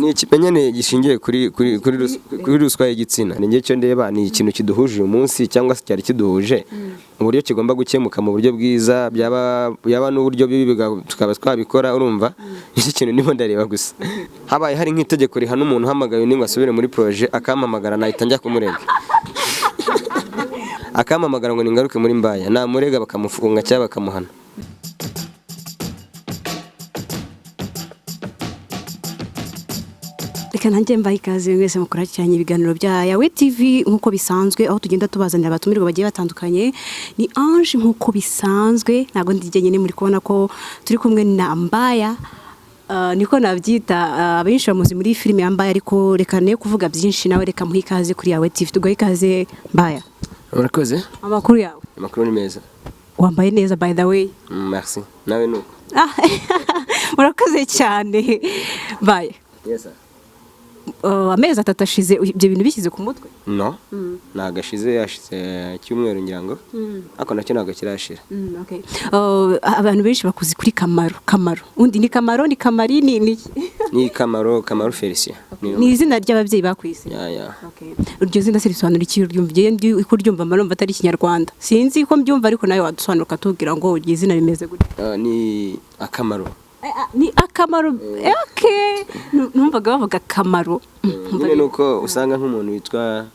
Ni ikimenyane gishingiye kuri ruswa y'igitsina. Ni njye cyo ndeba ni ikintu kiduhuje uyu munsi cyangwa se cyari kiduhuje, uburyo kigomba gukemuka mu buryo bwiza, byaba n'uburyo bibi tukaba twabikora. Urumva iki kintu ndimo ndareba gusa, habaye hari nk'itegeko rihana umuntu uhamagaye undi ngo asubire muri projet, akampamagara nahita njya kumurega. Akampamagara ngo ningaruke muri Mbaya, namurega bakamufunga cyangwa bakamuhana. Reka nanjye mbahe ikaze mwese mukurikiranye ibiganiro bya Yawe TV nk'uko bisanzwe, aho tugenda tubazanira abatumirwa bagiye batandukanye. Ni Ange nk'uko bisanzwe, ntabwo ndi jyenyine, muri kubona ko turi kumwe na Mbaya. Niko nabyita, abenshi bamuzi muri filime ya Mbaya, ariko reka ne kuvuga byinshi, nawe reka muhe ikaze kuri Yawe TV. Tuguhe ikaze, Mbaya. Urakoze. Amakuru yawe? Amakuru ni meza. Wambaye neza, by the way. Merci, nawe nuko. Ah, murakoze cyane, Mbaya. Yes sir. Amezi 3 ashize ibyo bintu bishyize ku mutwe? No, ntabwo ashize, yashize icyumweru ngira ngo, ariko nacyo ntabwo kirashira. Okay. Abantu benshi bakuzi kuri Kamaro. Kamaro undi ni Kamaro, ni Kamari, ni iki? Ni Kamaro Felicien. Ni izina ry'ababyeyi bakwise? Ya. Okay. Iryo zina se risobanura iki? Uryumva, njyewe ndi kuryumva mba numva atari Ikinyarwanda, sinzi ko mbyumva, ariko nawe wadusobanura ukatubwira ngo iryo zina rimeze gute. Ni akamaro. Ni akamaro, okay. Numvaga bavuga akamaro. Nyine nuko usanga nk'umuntu witwa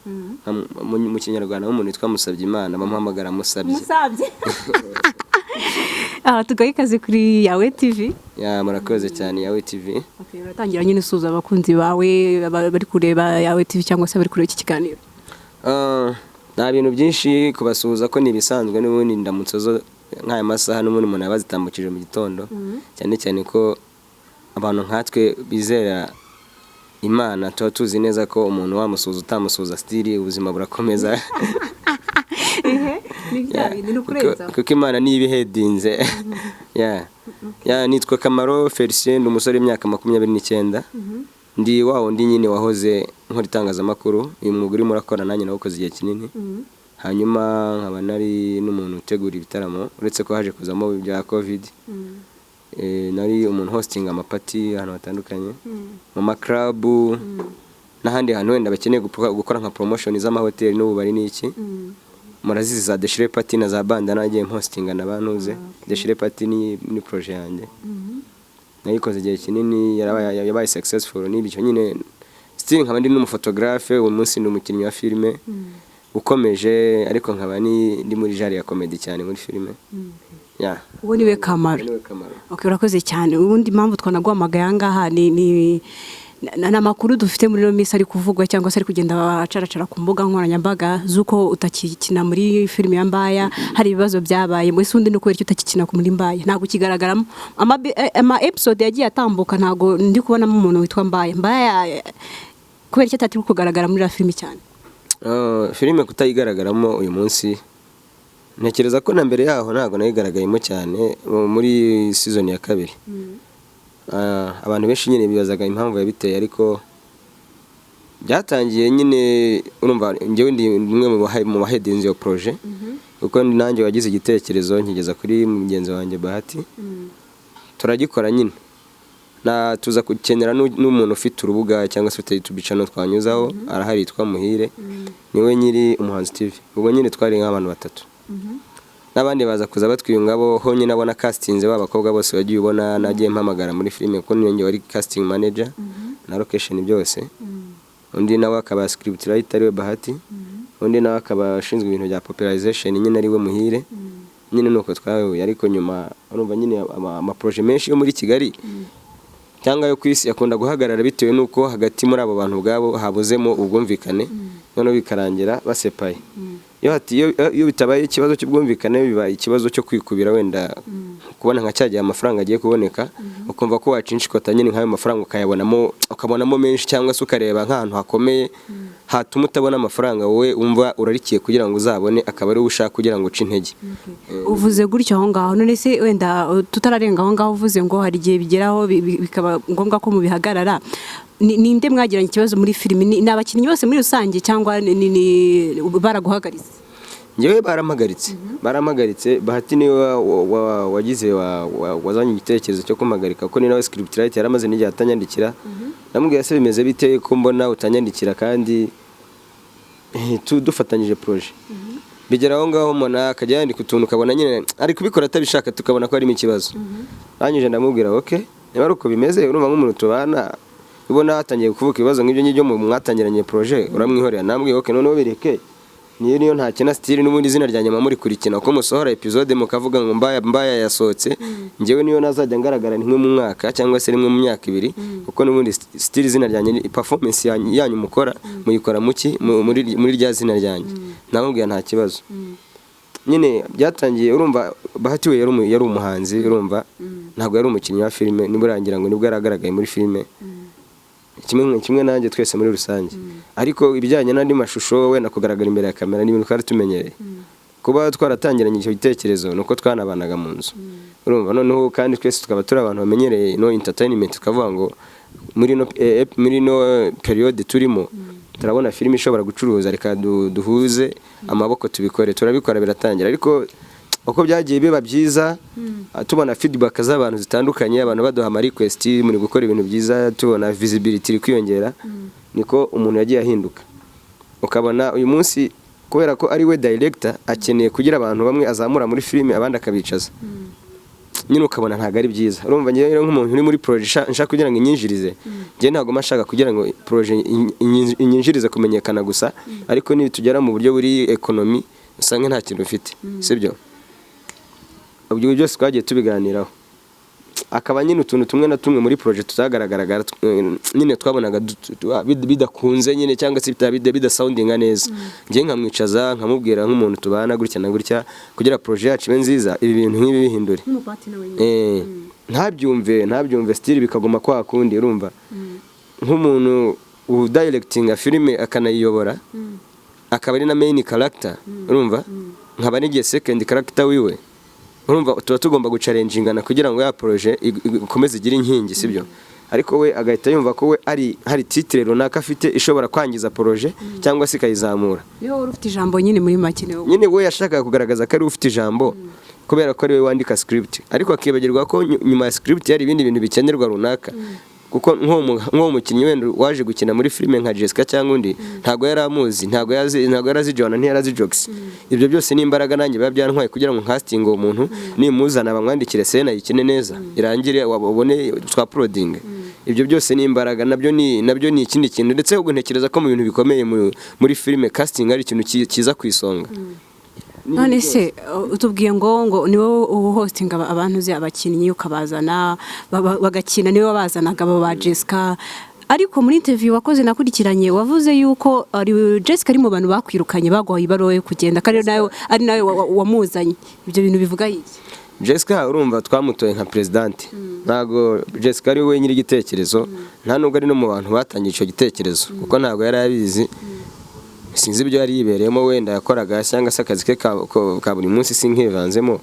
mu Kinyarwanda, nk'umuntu witwa Musabyimana bamuhamagara Musabye. Musabye. Ah, tugahe ikaze kuri Yawe TV. Ya, murakoze cyane, Yawe TV. Okay, uratangira nyine usuhuza abakunzi bawe bari kureba Yawe TV cyangwa se bari kureba iki kiganiro. Nta bintu byinshi kubasuhuza, ko ni ibisanzwe n'ubundi, ndamutso zo nk'aya masaha n'ubundi umuntu aba azitambukije mu gitondo, cyane cyane ko abantu nkatwe bizera Imana tuba tuzi neza ko umuntu wamusuhuza utamusuhuza, still ubuzima burakomeza. Ni bya bindi ni ukurenza. Kuko Imana niyo ibihedinze. Ya, nitwa Kamaro Felicien, ndi umusore w'imyaka 29, ndi wa wundi nyine wahoze nkora itangazamakuru. Uyu mwuga urimo urakora nanjye nawukoze igihe kinini, hanyuma nkaba nari n'umuntu utegura ibitaramo, uretse ko haje kuzamo ibya Covid. Nari umuntu hosting amaparty ahantu hatandukanye, mu maclub n'ahandi hantu wenda bakeneye gukora nka promotion z'amahoteli n'ububari n'iki. Murazizi za Deshire Party na za Banda, nagiye hostinga na bantuze. Deshire Party ni projet yanjye, nayikoze igihe kinini, yabaye successful. N'ibyo nyine, still nkaba ndi n'umuphotographe. Uyu munsi ndi umukinnyi wa filime ukomeje, ariko nkaba ndi muri genre ya comedy cyane muri filime ya. Uwo niwe Kamaro? Niwe Kamaro. Okay, urakoze cyane. Ubundi impamvu twanaguhamagaye aha ngaha ni amakuru dufite muri ino minsi ari kuvugwa cyangwa se ari kugenda acaracara ku mbuga nkoranyambaga z'uko utakikina muri filime ya Mbaya, hari ibibazo byabaye. Muri undi ni ukubera icyo utakikina muri Mbaya, ntabwo ukigaragaramo? Ama episode yagiye atambuka ntabwo ndi kubonamo umuntu witwa Mbaya. Mbaya kubera icyo atari kugaragara muri iriya filime cyane? Filime kutayigaragaramo uyu munsi, ntekereza ko na mbere yaho ntabwo nayigaragayemo cyane muri season ya kabiri. Abantu benshi nyine bibazaga impamvu yabiteye, ariko byatangiye nyine, urumva njyewe ndi umwe mu bahedinze iyo projet, kuko nanjye wagize igitekerezo nkigeza kuri mugenzi wanjye Bahati, turagikora nyine. Na tuza gukenera n'umuntu ufite urubuga cyangwa se ufite YouTube channel twanyuzaho, arahari yitwa Muhire, niwe nyiri Umuhanzi TV. Ubwo nyine twari nk'abantu batatu n'abandi baza kuza batwiyungabo ho nyine. Abona castinze ba bakobwa bose wagiye ubona nagiye mpamagara muri filime, kuko niyo njye wari casting manager na location byose, undi nawe akaba script writer ariwe Bahati, undi nawe akaba ashinzwe ibintu bya popularization nyine ariwe Muhire. Nyine nuko twahuye, ariko nyuma urumva nyine amaprojet menshi yo muri Kigali cyangwa yo ku isi akunda guhagarara bitewe n'uko hagati muri abo bantu ubwabo habuzemo ubwumvikane, noneho bikarangira basepaye. Iyo bitabaye ikibazo cy'ubwumvikane, biba ikibazo cyo kwikubira, wenda kubona nka cya gihe amafaranga agiye kuboneka, ukumva ko wacinshikota nyine nk'ayo mafaranga ukayabonamo, ukabonamo menshi, cyangwa se ukareba nk'ahantu hakomeye hatuma utabona amafaranga wowe wumva urarikiye kugira ngo uzabone, akaba ari wo ushaka kugira ngo uce intege. Uvuze gutyo aho ngaho, none se wenda tutararenga aho ngaho, uvuze ngo hari igihe bigeraho bikaba ngombwa ko mubihagarara. Ninde mwagiranye ikibazo muri filimi? Ni abakinnyi bose muri rusange cyangwa ni baraguhagaritse? Njyewe barampagaritse. Bahati niwe wagize wazanye igitekerezo cyo kumpagarika, kuko ni nawe script writer, yaramaze n'igihe atanyandikira. Namubwiye: "Se bimeze bite ko mbona utanyandikira kandi dufatanyije projet?" Bigera aho ngaho mbona akajya yandika utuntu, ukabona nyine ari kubikora atabishaka, tukabona ko harimo ikibazo. Arangije ndamubwira: "Ok, niba ari uko bimeze, urumva nk'umuntu tubana, ubona hatangiye kuvuka ibibazo nk'ibyo ngibyo mu mwatangiranye projet, uramwihorera." Namubwiye: "Ok, noneho bireke, niyo ntakina, still n'ubundi izina rya nyuma muri kurikina, uko musohora episode mukavuga ngo Mbaya, Mbaya yasohotse. Njyewe niyo nazajya ngaragara rimwe mu mwaka cyangwa se rimwe mu myaka 2, kuko n'ubundi still izina ryanjye performance yanyu mukora muyikora muki muri rya zina ryanjye." Namubwiye nta kibazo. Nyine byatangiye, urumva Bahati we yari umuhanzi, urumva ntabwo yari umukinnyi wa filime, nibwo urangira ngo nibwo yaragaragaye muri filime, kimwe kimwe nanjye, twese muri rusange. Ariko ibijyanye n'andi mashusho, wenda kugaragara imbere ya kamera, ni ibintu twari tumenyereye. Kuba twaratangiranye icyo gitekerezo ni uko twanabanaga mu nzu, urumva noneho kandi twese tukaba turi abantu bamenyereye no entertainment, tukavuga ngo muri no periode turimo turabona filime ishobora gucuruza, reka duhuze amaboko tubikore. Turabikora, biratangira. Ariko uko byagiye biba byiza, tubona feedback z'abantu zitandukanye, abantu baduha ama request, muri gukora ibintu byiza, tubona visibility iri kwiyongera, niko umuntu yagiye ahinduka. Ukabona uyu munsi kubera ko ari we director, akeneye kugira abantu bamwe azamura muri filime, abandi akabicaza nyine, ukabona ntabwo ari byiza. Urumva njyewe rero nk'umuntu uri muri projet nshaka kugira ngo inyinjirize, njyewe ntabwo mba nshaka kugira ngo projet inyinjirize kumenyekana gusa, ariko nitugera mu buryo buri economy usange nta kintu ufite, sibyo? Ibyo byose twagiye tubiganiraho, akaba nyine utuntu tumwe na tumwe muri projet tutagaragaraga, nyine twabonaga bidakunze nyine, cyangwa se bidasoundinga neza. Njye nkamwicaza nkamubwira nk'umuntu tubana, gutya na gutya, kugira projet yacu ibe nziza, ibi bintu nk'ibi bihindure. Nk'umupartner wenyine. Ntabyumve, still bikaguma kwa kundi. Urumva nk'umuntu udirectinga filime akanayiyobora, akaba ari na main character, urumva nkaba nigiye second character wiwe, urumva tuba tugomba guchallengingana kugira ngo ya projet ikomeze igire inkingi, sibyo? Ariko we agahita yumva ko we ari hari titre runaka afite ishobora kwangiza projet cyangwa se ikayizamura. Niwe wari ufite ijambo nyine, muri make niwe. Nyine we yashakaga kugaragaza ko ari we ufite ijambo kubera ko ari we wandika script, ariko akibagirwa ko nyuma ya script hari ibindi bintu bikenerwa runaka, kuko nk'uwo mukinnyi wenda waje gukina muri filime nka Jessica cyangwa undi, ntabwo yari amuzi, ntabwo yari azi Joanna, ntiyari azi Jox. Ibyo byose ni imbaraga nanjye biba byantwaye kugira ngo nkastinge uwo muntu, nimuzana bamwandikire scene, ayikine neza, irangire, wabone twa uploading. Ibyo byose ni imbaraga, nabyo ni ikindi kintu. Ndetse ubwo ntekereza ko mu bintu bikomeye muri filime, casting ari ikintu kiza ku isonga. None se utubwiye ngo ni wowe uhostinga abantu, uzi abakinnyi, ukabazana bagakina, niwe wabazanaga abo ba Jessica. Ariko muri interview wakoze nakurikiranye, wavuze yuko ari Jessica ari mu bantu bakwirukanye, baguhaye ibaruwa yo kugenda, kandi nawe ari nawe wamuzanye. Ibyo bintu bivuga iki? Jessica, urumva twamutoye nka presidente. Ntabwo Jessica ari we nyiri igitekerezo, nta nubwo ari no mu bantu batangiye icyo gitekerezo, kuko ntabwo yari abizi. Sinzi ibyo yari yibereyemo, wenda yakoraga cyangwa se akazi ke ka buri munsi, sinkivanzemo.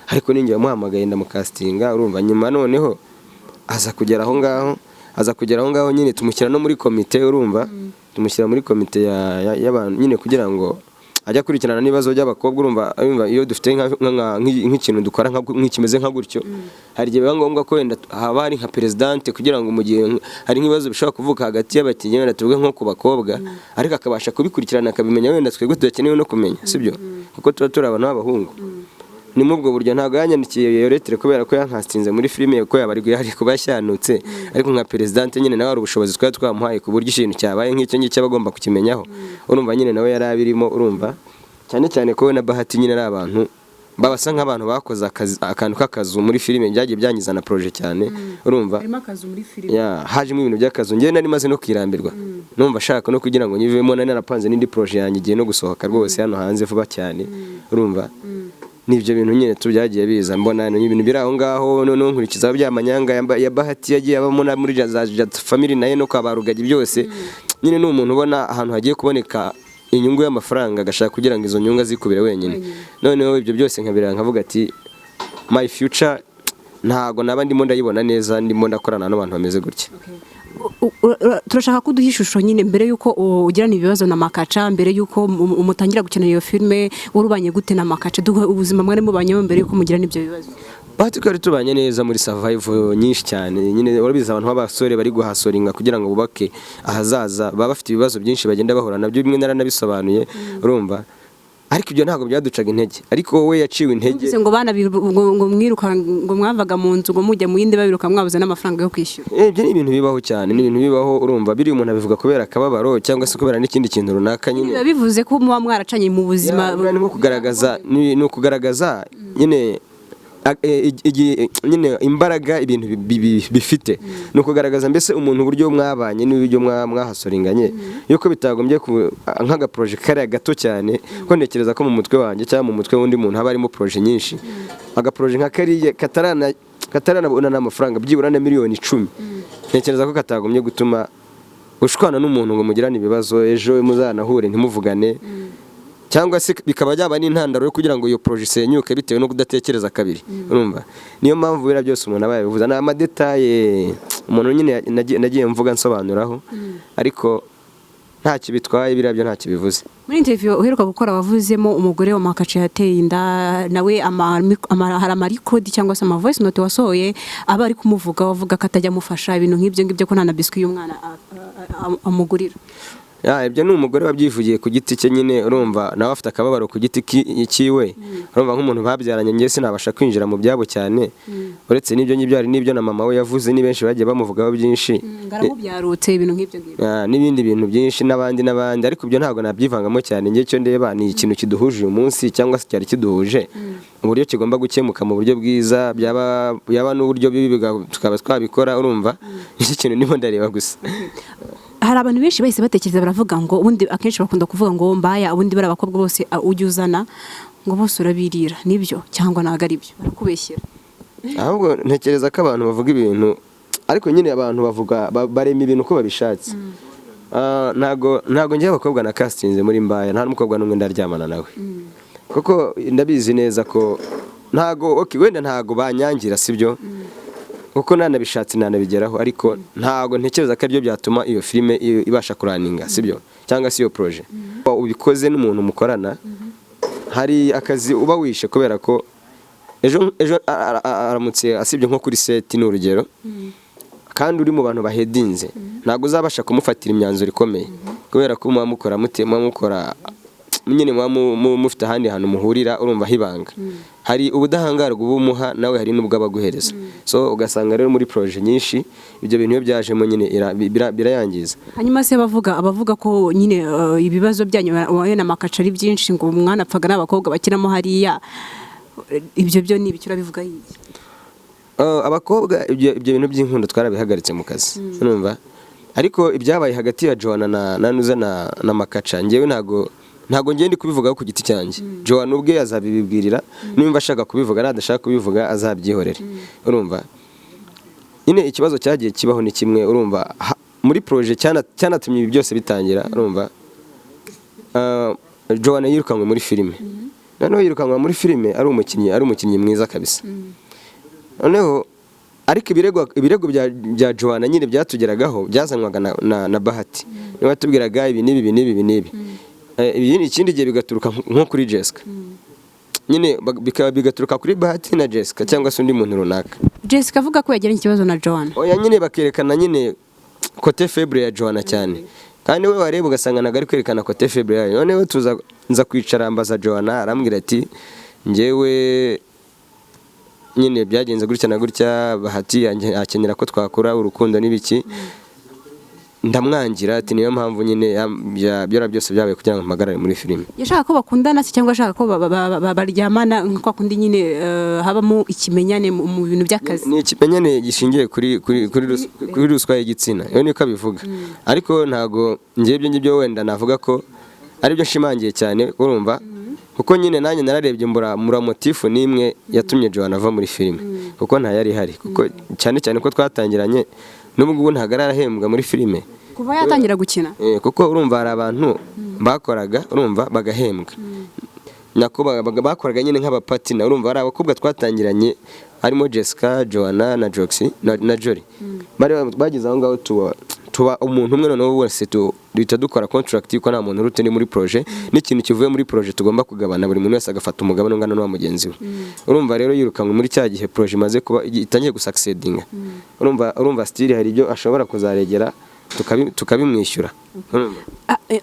Ariko ninjye wamuhamagaye ndamucastinga. Urumva nyuma noneho aza kugera aho ngaho nyine tumushyira no muri komite. Urumva tumushyira muri komite y'abantu nyine kugira ngo ajya akurikirana n'ibibazo by'abakobwa. Urumva iyo dufite nk'ikintu dukora nk'ikimeze nka gutyo, hari igihe biba ngombwa ko wenda haba hari nka perezidante, kugira ngo mu gihe hari nk'ibibazo bishobora kuvuka hagati y'abakinnyi, wenda tuvuge nko ku bakobwa, ariko akabasha kubikurikirana akabimenya, wenda twebwe tudakenewe no kumenya, sibyo? Kuko tuba turi abantu b'abahungu. Ni muri ubwo buryo. Ntabwo yanyandikiye iyo lettre kubera ko yankastinze muri filime, ko yaba ari kuba yashyanutse, ariko nka perezidante nyine nawe hari ubushobozi twari twamuhaye ku buryo ikintu cyabaye nk'icyo ngicyo aba agomba kukimenyaho. Urumva nyine nawe yari abirimo. Urumva cyane cyane ko we na Bahati nyine ari abantu babasa nk'abantu bakoze akantu k'akazu muri filime, byagiye byangiza na projet cyane, urumva. Harimo akazu muri filime? Ya, hajemo ibintu by'akazu. Njyewe nari maze no kwirambirwa, numva ashaka no kugira ngo nyivemo, nari narapanze n'indi projet yanjye igiye no gusohoka rwose hano hanze vuba cyane. Urumva nibyo bintu nyine tubyagiye biza, mbona ni ibintu biri aho ngaho. Noneho nkurikizaho bya manyanga ya Bahati yagiye abamo na muri za family naye no kwa ba Rugagi. Byose nyine ni umuntu ubona ahantu hagiye kuboneka inyungu y'amafaranga, agashaka kugira ngo izo nyungu azikubire wenyine. Noneho ibyo byose nkabireba nkavuga ati: "My future ntago naba ndimo ndayibona neza, ndimo ndakorana n'abantu bameze gutya." Turashaka ko uduha ishusho nyine mbere y'uko ugirana ibibazo na Makaca, mbere y'uko mutangira gukina iyo filime, warubanye gute na Makaca? Duhe ubuzima mwari mubanyemo mbere y'uko mugirana ibyo bibazo. Bahati, twari tubanye neza muri survival nyinshi cyane. Nyine urabizi, abantu b'abasore bari guhasoringa kugira ngo bubake ahazaza, baba bafite ibibazo byinshi bagenda bahura nabyo, bimwe naranabisobanuye, urumva, ariko ibyo ntabwo byaducaga intege, ariko wowe yaciwe intege. Numvise ngo bana ngo mwiruka, ngo mwavaga mu nzu ngo mujya mu yindi, babiruka mwabuze n'amafaranga yo kwishyura. Ibyo ni ibintu bibaho cyane, ni ibintu bibaho. Urumva, biri umuntu abivuga kubera akababaro cyangwa se kubera n'ikindi kintu runaka nyine. Biba bivuze ko muba mwaracanye mu buzima? Ya, ni nko kugaragaza, ni ukugaragaza nyine nyine imbaraga ibintu bifite, ni ukugaragaza mbese umuntu uburyo mwabanye n'uburyo mwahasoringanye, yuko bitagombye nk'agaprojet kariya gato cyane, ko ntekereza ko mu mutwe wanjye cyangwa mu mutwe w'undi muntu haba harimo projet nyinshi. Agaprojet nka kariya kataranabona n'amafaranga byibura na miliyoni 10, ntekereza ko katagombye gutuma ushwana n'umuntu ngo mugirane ibibazo, ejo muzanahure ntimuvugane, cyangwa se bikaba byaba n'intandaro yo kugira ngo iyo projet isenyuke bitewe no kudatekereza kabiri. Urumva, niyo mpamvu biriya byose umuntu aba yabivuze, ni amadétails umuntu nyine nagiye mvuga nsobanuraho, ariko ntacyo bitwaye, biriya byo ntacyo bivuze. Muri interview uheruka gukora wavuzemo umugore wa Makaca yateye inda, nawe hari amarecord cyangwa se ama voice note wasohoye aba ari kumuvuga, wavuga ko atajya amufasha, ibintu nk'ibyo ngibyo, ko nta na biscuit y'umwana amugurira. Ya, ibyo ni umugore wabyivugiye ku giti cye nyine. Urumva, nawe afite akababaro ku giti kiwe. Urumva, nk'umuntu babyaranye, njye sinabasha kwinjira mu byabo cyane. Uretse n'ibyo ngibyo, hari n'ibyo na mama we yavuze, ni benshi bagiye bamuvugaho byinshi. Ngaramubyarutse, ibintu nk'ibyo ngibyo. Ah, n'ibindi bintu byinshi n'abandi n'abandi, ariko ibyo ntabwo nabyivangamo cyane. Njye icyo ndeba ni ikintu kiduhuje uyu munsi cyangwa se cyari kiduhuje, uburyo kigomba gukemuka mu buryo bwiza, byaba n'uburyo bibi tukaba twabikora. Urumva, iki kintu ndimo ndareba gusa. Hari abantu benshi bahise batekereza, baravuga ngo ubundi akenshi bakunda kuvuga ngo mbaya, ubundi bari abakobwa bose ujya uzana ngo bose urabirira. Nibyo cyangwa ntabwo ari byo, barakubeshyera? Ahubwo ntekereza ko abantu bavuga ibintu, ariko nyine abantu bavuga barema ibintu uko babishatse. Ah, ntago njye abakobwa na castinze muri mbaya, nta n'umukobwa n'umwe ndaryamana nawe, kuko ndabizi neza ko ntago, okay, wenda ntago banyangira, sibyo, kuko nanabishatse nanabigeraho, ariko ntago ntekereza ko aribyo byatuma iyo filime ibasha kuraninga, sibyo, cyangwa se iyo projet. Ubikoze n'umuntu mukorana, hari akazi uba wishe, kubera ko ejo aramutse asibye nko kuri set, ni urugero, kandi uri mu bantu bahedinze, ntabwo uzabasha kumufatira imyanzuro ikomeye, kubera ko muba mukora muba mukora nyine, muba mufite ahandi hantu muhurira. Urumva, hibanga hari ubudahangarwa uba umuha, nawe hari n'ubwo aba aguhereza. So ugasanga rero muri projet nyinshi ibyo bintu iyo byajemo nyine birayangiza. Hanyuma se abavuga ko nyine ibibazo byanyu wowe na Makaca ari byinshi, ngo umwana apfaga n'abakobwa bakinamo hariya, ibyo byo ni ibiki? Urabivuga iki? Abakobwa ibyo bintu by'inkundo twarabihagaritse mu kazi, urumva, ariko ibyabaye hagati ya Joanna na Nuza na Makaca, njyewe ntago ngiye ndi kubivugaho ku giti cyanjye. Joanna ubwe azabibibwirira nimba ashaka kubivuga, nadashaka kubivuga azabyihorere. Urumva nyine, ikibazo cyagiye kibaho ni kimwe. Urumva, muri projet cyanatumye ibi byose bitangira, urumva, Joanna yirukanwe muri filime. Noneho yirukanwa muri filime ari umukinnyi mwiza kabisa. Noneho ariko ibirego bya Joanna nyine byatugeragaho, byazanwaga na Bahati, niwe watubwiraga ibi n'ibi, ibi n'ibi, ibi n'ibi. Ibi ikindi gihe bigaturuka nko kuri Jessica nyine, bikaba bigaturuka kuri Bahati na Jessica cyangwa se undi muntu runaka. Jessica avuga ko yagiranye ikibazo na Joanna? Oya, nyine bakerekana nyine côté faible ya Joanna cyane, kandi we wareba ugasanga ntabwo ari kwerekana côté faible yayo. Noneho tuza nza kwicara mbaza Joanna, arambwira ati: "Njyewe nyine byagenze gutya na gutya, Bahati akenera ko twakora urukundo n'ibiki, ndamwangira." Ati: "Niyo mpamvu nyine byora byose byabaye kugira ngo mpagarare muri filime." Yashaka ko bakundana se, cyangwa ashaka ko baryamana nka kwa kundi nyine habamo ikimenyane mu bintu by'akazi? Ni ikimenyane gishingiye kuri ruswa y'igitsina, iyo niko abivuga, ariko ntago ngewe ibyo ngibyo wenda navuga ko aribyo nshimangiye cyane, urumva, kuko nyine nanjye nararebye mbura mura motif n'imwe yatumye Joanna ava muri filime, kuko ntayari ihari, kuko cyane cyane ko twatangiranye, n'ubu ngubu ntabwo arahembwa muri filime. Kuva yatangira gukina? Kuko urumva, hari abantu bakoraga, urumva, bagahembwa, nako bakoraga nyine nk'abapatina. Urumva, hari abakobwa twatangiranye. Harimo Jessica, Joanna na Joxy na Jory. Bari bageze aho ngaho, tuba umuntu umwe. Noneho wese duhita dukora contract yuko nta muntu uruta undi muri projet, n'ikintu kivuye muri projet tugomba kugabana, buri muntu wese agafata umugabane ungana n'uwa mugenzi we. Urumva rero, yirukanwe muri cya gihe projet imaze kuba itangiye gusucceedinga, urumva still hari ibyo ashobora kuzaregera, tukabimwishyura. Urumva?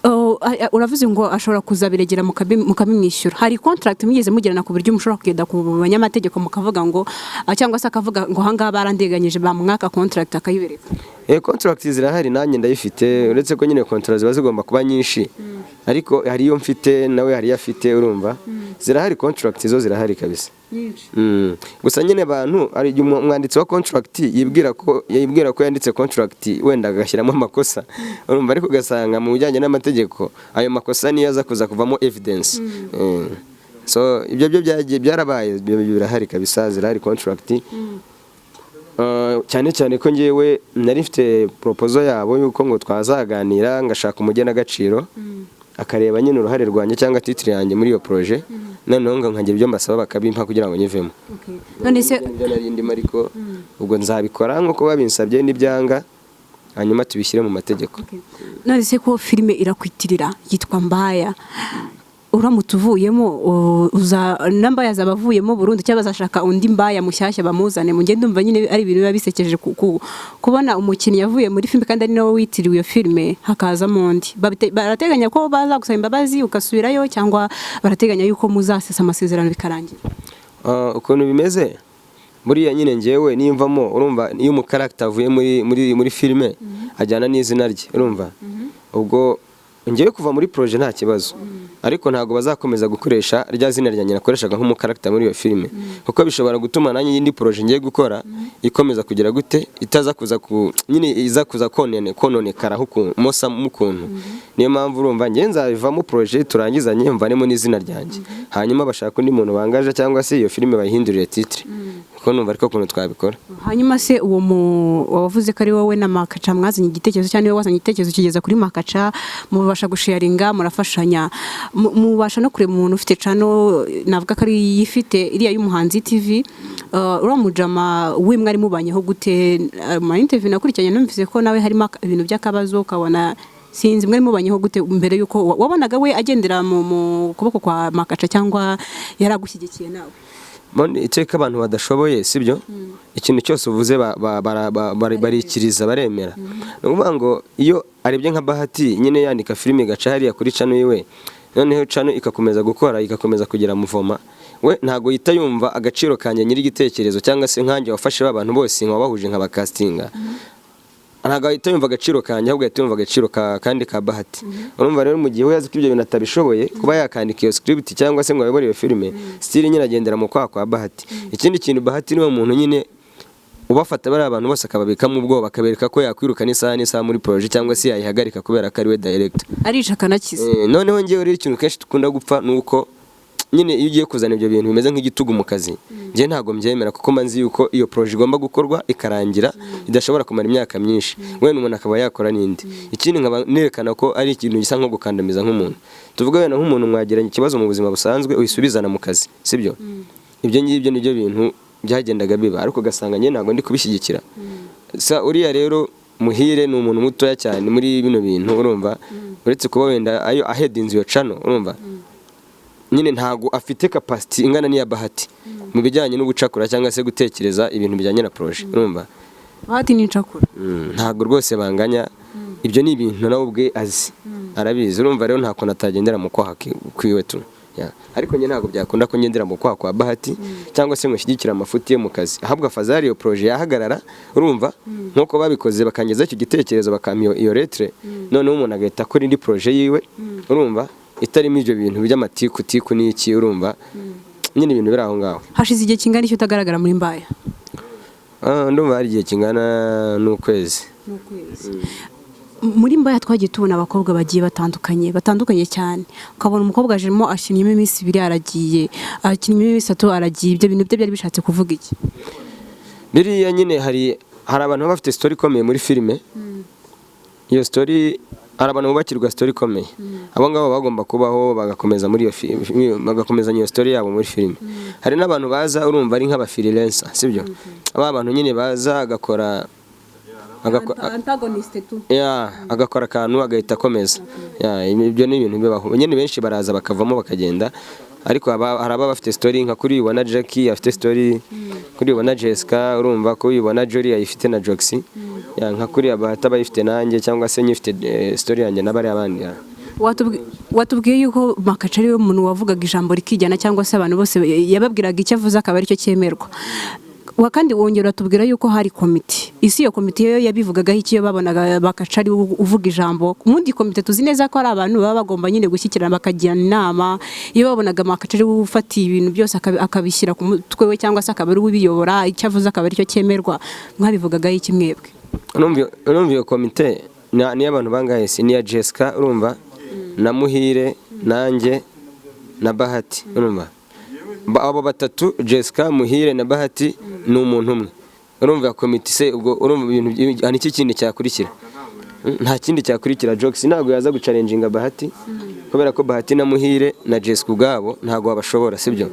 Oh, uravuze ngo ashobora kuzabiregera mukabimwishyura. Hari contract mwigeze mugirana ku buryo mushobora kugenda ku banyamategeko mukavuga ngo, cyangwa se akavuga ngo ahangaha barandeganyije, bamwaka contract akayibereka? Contract zirahari, nanjye ndayifite, uretse ko nyine contract ziba zigomba kuba nyinshi, ariko hari iyo mfite, nawe hari iyo afite. Urumva, zirahari, contract zo zirahari kabisa. Gusa nyine abantu, hari igihe umwanditsi wa contract yibwira ko yanditse contract, wenda agashyiramo amakosa, urumva, ariko ugasanga mu bijyanye n'amategeko ayo makosa niyo aza kuza kuvamo evidence. So ibyo byo byagiye byarabaye, ibyo birahari kabisa, zirahari contract. Cyane cyane ko ngewe nari mfite proposal yabo yuko ngo twazaganira, ngashaka umugenagaciro akareba nyine uruhare rwanjye cyangwa titre yanjye muri iyo projet, noneho ngo nkagira ibyo mbasaba bakabimpa kugira ngo nyivemo. None se Ibyo nari ndimo, ariko ubwo nzabikora nk'uko babinsabye, nibyanga hanyuma tubishyire mu mategeko. None se ko filime irakwitirira yitwa Mbaya, uramutse uvuyemo, uza na Mbaya azaba avuyemo burundu, cyangwa bazashaka undi Mbaya mushyashya bamuzane? Mu ngende ndumva nyine ari ibintu biba bisekeje kubona umukinnyi yavuye muri filime kandi ari nawe witiriwe iyo filime, hakazamo undi. Barateganya ko bazagusaba imbabazi ugasubirayo, cyangwa barateganya yuko muzasesa amasezerano bikarangira? Ukuntu bimeze buriya nyine, ngewe nimvamo, urumva, iyo umucharacter avuye muri filime ajyana n'izina rye. Urumva, ubwo ngewe kuva muri projet nta kibazo, ariko ntabwo bazakomeza gukoresha rya zina ryanjye nakoreshaga nk'umucharacter muri iyo filime, kuko bishobora gutuma nanjye iyindi projet ngiye gukora ikomeza kugira gute, itaza kuza ku nyine iza kuza kononekaraho ukuntu mosa mukuntu. Niyo mpamvu urumva ngewe nzabivamo, projet turangizanye mvanemo n'izina ryanjye, hanyuma bashaka undi muntu bangaje, cyangwa se iyo filime bayihindurire titre, kuko numva ariko ukuntu twabikora. Hanyuma se uwo mu wavuze ko ari wowe na Makaca mwazanye igitekerezo, cyangwa niwe wazanye igitekerezo kigeza kuri Makaca, mubasha gusharinga, murafashanya, mubasha no kureba umuntu ufite channel, navuga ko ari yifite iriya y'Umuhanzi TV, uriya mujama we mwari mubanyeho gute? Mu interview nakurikiranye numvise ko nawe harimo ibintu by'akabazo, ukabona sinzi. Mwari mubanyeho gute mbere yuko wabonaga we agendera mu kuboko kwa Makaca, cyangwa yaragushyigikiye nawe? Mbone iteka abantu badashoboye, sibyo? Ikintu cyose uvuze barikiriza, baremera. Ni ukuvuga ngo iyo arebye nka Bahati nyine yandika filime igaca hariya kuri channel yiwe, noneho channel igakomeza gukora, igakomeza kugira muvoma, we ntabwo yita yumva agaciro kanjye nyiri igitekerezo, cyangwa se nkanjye wafashe ba bantu bose nkabahuje, nkabacastinga. Ntabwo ahita yumva agaciro kanjye, ahubwo ahita yumva agaciro ka kandi ka Bahati. Urumva rero, mu gihe we azi ko ibyo bintu atabishoboye kuba yakandika iyo script cyangwa se ngo ayobore iyo filime, still nyine agendera mu kwaha kwa Bahati. Ikindi kintu, Bahati niwe muntu nyine ubafata bariya abantu bose akababikamo ubwoba, akabereka ko yakwirukana isaha n'isaha muri projet, cyangwa se yayihagarika kubera ko ari we director. Arica akanakiza. Noneho ngewe rero ikintu kenshi dukunda gupfa ni uko nyine iyo ugiye kuzana ibyo bintu bimeze nk'igitugu mu kazi, njye ntabwo mbyemera, kuko mba nzi yuko iyo projet igomba gukorwa ikarangira, idashobora kumara imyaka myinshi, wenda umuntu akaba yakora n'indi. Ikindi, nkaba nerekana ko ari ikintu gisa nko gukandamiza nk'umuntu. Tuvuge wenda nk'umuntu mwagiranye ikibazo mu buzima busanzwe, uyisubizana mu kazi, sibyo? Ibyo ngibyo nibyo bintu byagendaga biba, ariko ugasanga njye ntabwo ndi kubishyigikira. Sa uriya rero Muhire ni umuntu mutoya cyane muri bino bintu, urumva, uretse kuba wenda ayo aheadinze iyo channel, urumva nyine ntabwo afite capacity ingana n'iya Bahati mu bijyanye n'ubucakura cyangwa se gutekereza ibintu bijyanye na projet, urumva. Bahati ni incakura. Ntabwo rwose banganya. Ibyo ni ibintu nawe ubwe azi, arabizi. Urumva rero, nta kuntu atagendera mu kwaha kwiwe tu. Yeah. Ariko njye ntabwo byakunda ko ngendera mu kwaha kwa Bahati cyangwa se ngo nshyigikire amafuti ye mu kazi. Ahubwo afazari iyo projet yahagarara, urumva, nk'uko babikoze bakangezaho icyo gitekerezo, bakampa iyo lettre, noneho umuntu agahita akora indi projet yiwe, urumva, itarimo ibyo bintu by'amatiku tiku n'iki. Urumva nyine, ibintu biri aho ngaho. Hashize igihe kingana iki utagaragara muri Mbaya? Ndumva hari igihe kingana n'ukwezi. Muri Mbaya twagiye tubona abakobwa bagiye batandukanye, batandukanye cyane, ukabona umukobwa ajemo akinnyemo iminsi 2 aragiye, akinnyemo iminsi 3 aragiye. Ibyo bintu byo byari bishatse kuvuga iki? Biriya nyine hari abantu baba bafite story ikomeye muri filime. Iyo story Hari abantu bubakirwa story ikomeye, abo ngabo bagomba kubaho bagakomeza muri iyo bagakomezanya iyo story yabo muri filime. Hari n'abantu baza, urumva, ari nk'aba freelancer, sibyo? Aba bantu nyine baza agakora Antagonist tu. Ya, agakora akantu agahita akomeza. Ya, ibyo ni ibintu bibaho nyine. Benshi baraza bakavamo bakagenda, ariko hari ababa bafite story, nka kuri ubona Jackie afite story, kuri ubona Jessica, urumva ko ubona Jolie ayifite na Joxy. Ya, nka kuri Bahati bayifite nanjye cyangwa se nyifite story yanjye n'abari abandi, ya. Watubwiye yuko Makaca ari we muntu wavugaga ijambo rikijyana, cyangwa se abantu bose yababwiraga icyo avuze akaba aricyo cyemerwa. Wa kandi wongera uratubwira yuko hari komite. Isi iyo komite yo yabivugagaho iki iyo babonaga Makaca ari we uvuga ijambo? Mundi komite tuzi neza ko ari abantu baba bagomba nyine gushyikirana, bakagirana inama. Iyo babonaga Makaca ari we ufatiye ibintu byose akabishyira ku mutwe we, cyangwa se akaba ari we ubiyobora, icyo avuze akaba aricyo cyemerwa, mwabivugagaho iki mwebwe? Urumva iyo komite ni iy'abantu bangahe se? Ni iya Jessica, urumva, na Muhire, nanjye na Bahati. Urumva, abo batatu, Jessica, Muhire na Bahati, ni umuntu umwe. Urumva komite se ubwo, urumva ibintu hari iki kindi cyakurikira? Nta kindi cyakurikira. Jox ntabwo yaza guchallenginga Bahati, kubera ko Bahati na Muhire na Jessica ubwabo ntabwo babashobora, sibyo?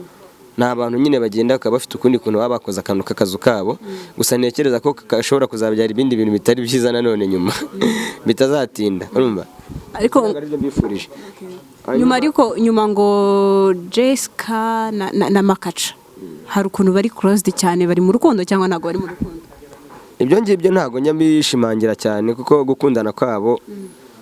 Ni abantu nyine bagenda bakaba bafite ukundi kuntu baba bakoze akantu k'akazu kabo. Gusa ntekereza ko gashobora kuzabyara ibindi bintu bitari byiza nanone nyuma bitazatinda, urumva? Ariko Ntabwo aribyo mbifurije. Nyuma, ariko nyuma ngo Jessica na Makaca hari ukuntu bari closed cyane, bari mu rukundo cyangwa ntabwo bari mu rukundo? Ibyo ngibyo ntabwo njya mbishimangira cyane, kuko gukundana kwabo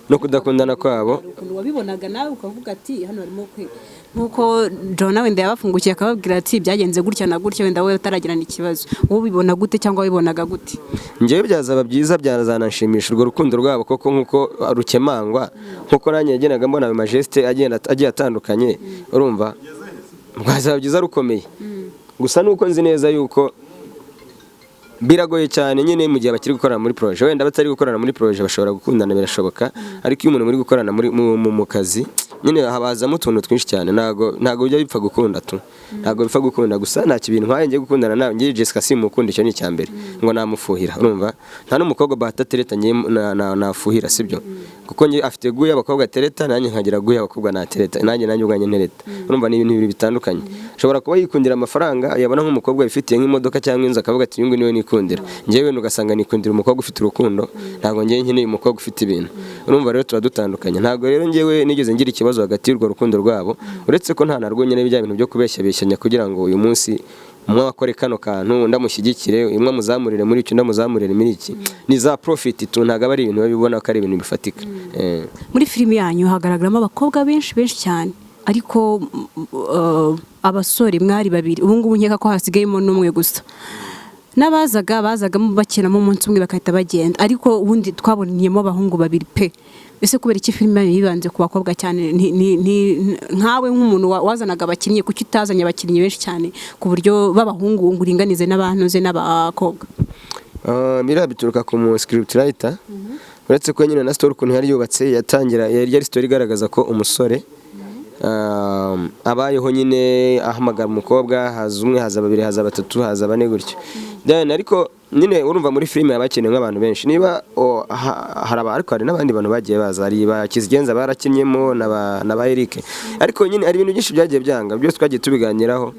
no kudakundana kwabo Ukuntu wabibonaga nawe ukavuga ati hano harimo kwe, nkuko Jona wenda yabafungukiye akababwira ati byagenze gutya na gutya, wenda wowe utaragirana ikibazo, wowe ubibona gute cyangwa wabibonaga gute? Njyewe byazaba byiza, byazananshimisha urwo rukundo rwabo koko nkuko rukemangwa, nkuko nanjye yagendaga mbona ayo magestes agenda agiye atandukanye. Urumva rwazaba byiza rukomeye. Gusa nuko nzi neza yuko biragoye cyane nyine mu gihe bakiri gukorana muri projet. Wenda batari gukorana muri projet bashobora gukundana, birashoboka, ariko iyo umuntu muri gukorana muri mu kazi nyine habazamo utuntu twinshi cyane. Ntago bijya bipfa gukunda tu, ntago bipfa gukunda. Gusa nta kintu ntwaye ngiye gukundana nawe. Ngiye Jessica simukunda, icyo ni icya mbere, ngo namufuhira. Urumva, nta n'umukobwa Bahati atereta ngiye nafuhira, sibyo? Kuko ngiye afite goût y'abakobwa atereta, nanjye nkagira goût y'abakobwa natereta, nanjye ubwanjye ntereta. Urumva ni ibintu bibiri bitandukanye. Ashobora kuba yikundira amafaranga, yabona nk'umukobwa wifitiye nk'imodoka cyangwa inzu akavuga ati uyu nguyu niwe nikundira. Njyewe wenda ugasanga nikundira umukobwa ufite urukundo, ntabwo ngiye nkeneye umukobwa ufite ibintu. Urumva rero tuba dutandukanye. Ntabwo rero njyewe nigeze ngira ikibazo hagati y'urwo rukundo rwabo, uretse ko nta narwo nyine, bya bintu byo kubeshya beshyanya kugira ngo uyu munsi umwe akore kano kantu undi amushyigikire, umwe amuzamurire muri iki, undi amuzamurire muri iki. Ni za profit tu, ntabwo aba ari ibintu biba bibona ko ari ibintu bifatika. Muri filimi yanyu hagaragaramo abakobwa benshi benshi cyane, ariko abasore mwari babiri. Ubu ngubu nkeka ko hasigayemo n'umwe gusa. N'abazaga bazagamo bakinamo umunsi umwe bagahita bagenda, ariko ubundi twaboniyemo abahungu babiri pe. Ese kubera iki filime yanyu yibanze ku bakobwa cyane? Nkawe nk'umuntu wazanaga abakinnyi, kuki utazanye abakinnyi benshi cyane ku buryo b'abahungu ngo uringanize n'abantu ze n'abakobwa? Biriya bituruka ku mu script writer, uretse ko nyine na story ukuntu yari yubatse, yatangira yari story igaragaza ko umusore abayeho nyine ahamagara umukobwa, haza umwe, haza babiri, haza batatu, haza bane gutyo. Then ariko nyine urumva muri filime haba hakenewe nk'abantu benshi. Niba hari ariko hari n'abandi bantu bagiye baza, hari ba Kizigenza barakinnyemo na ba Eric, ariko nyine hari ibintu byinshi byagiye byanga. Byose twagiye tubiganiraho,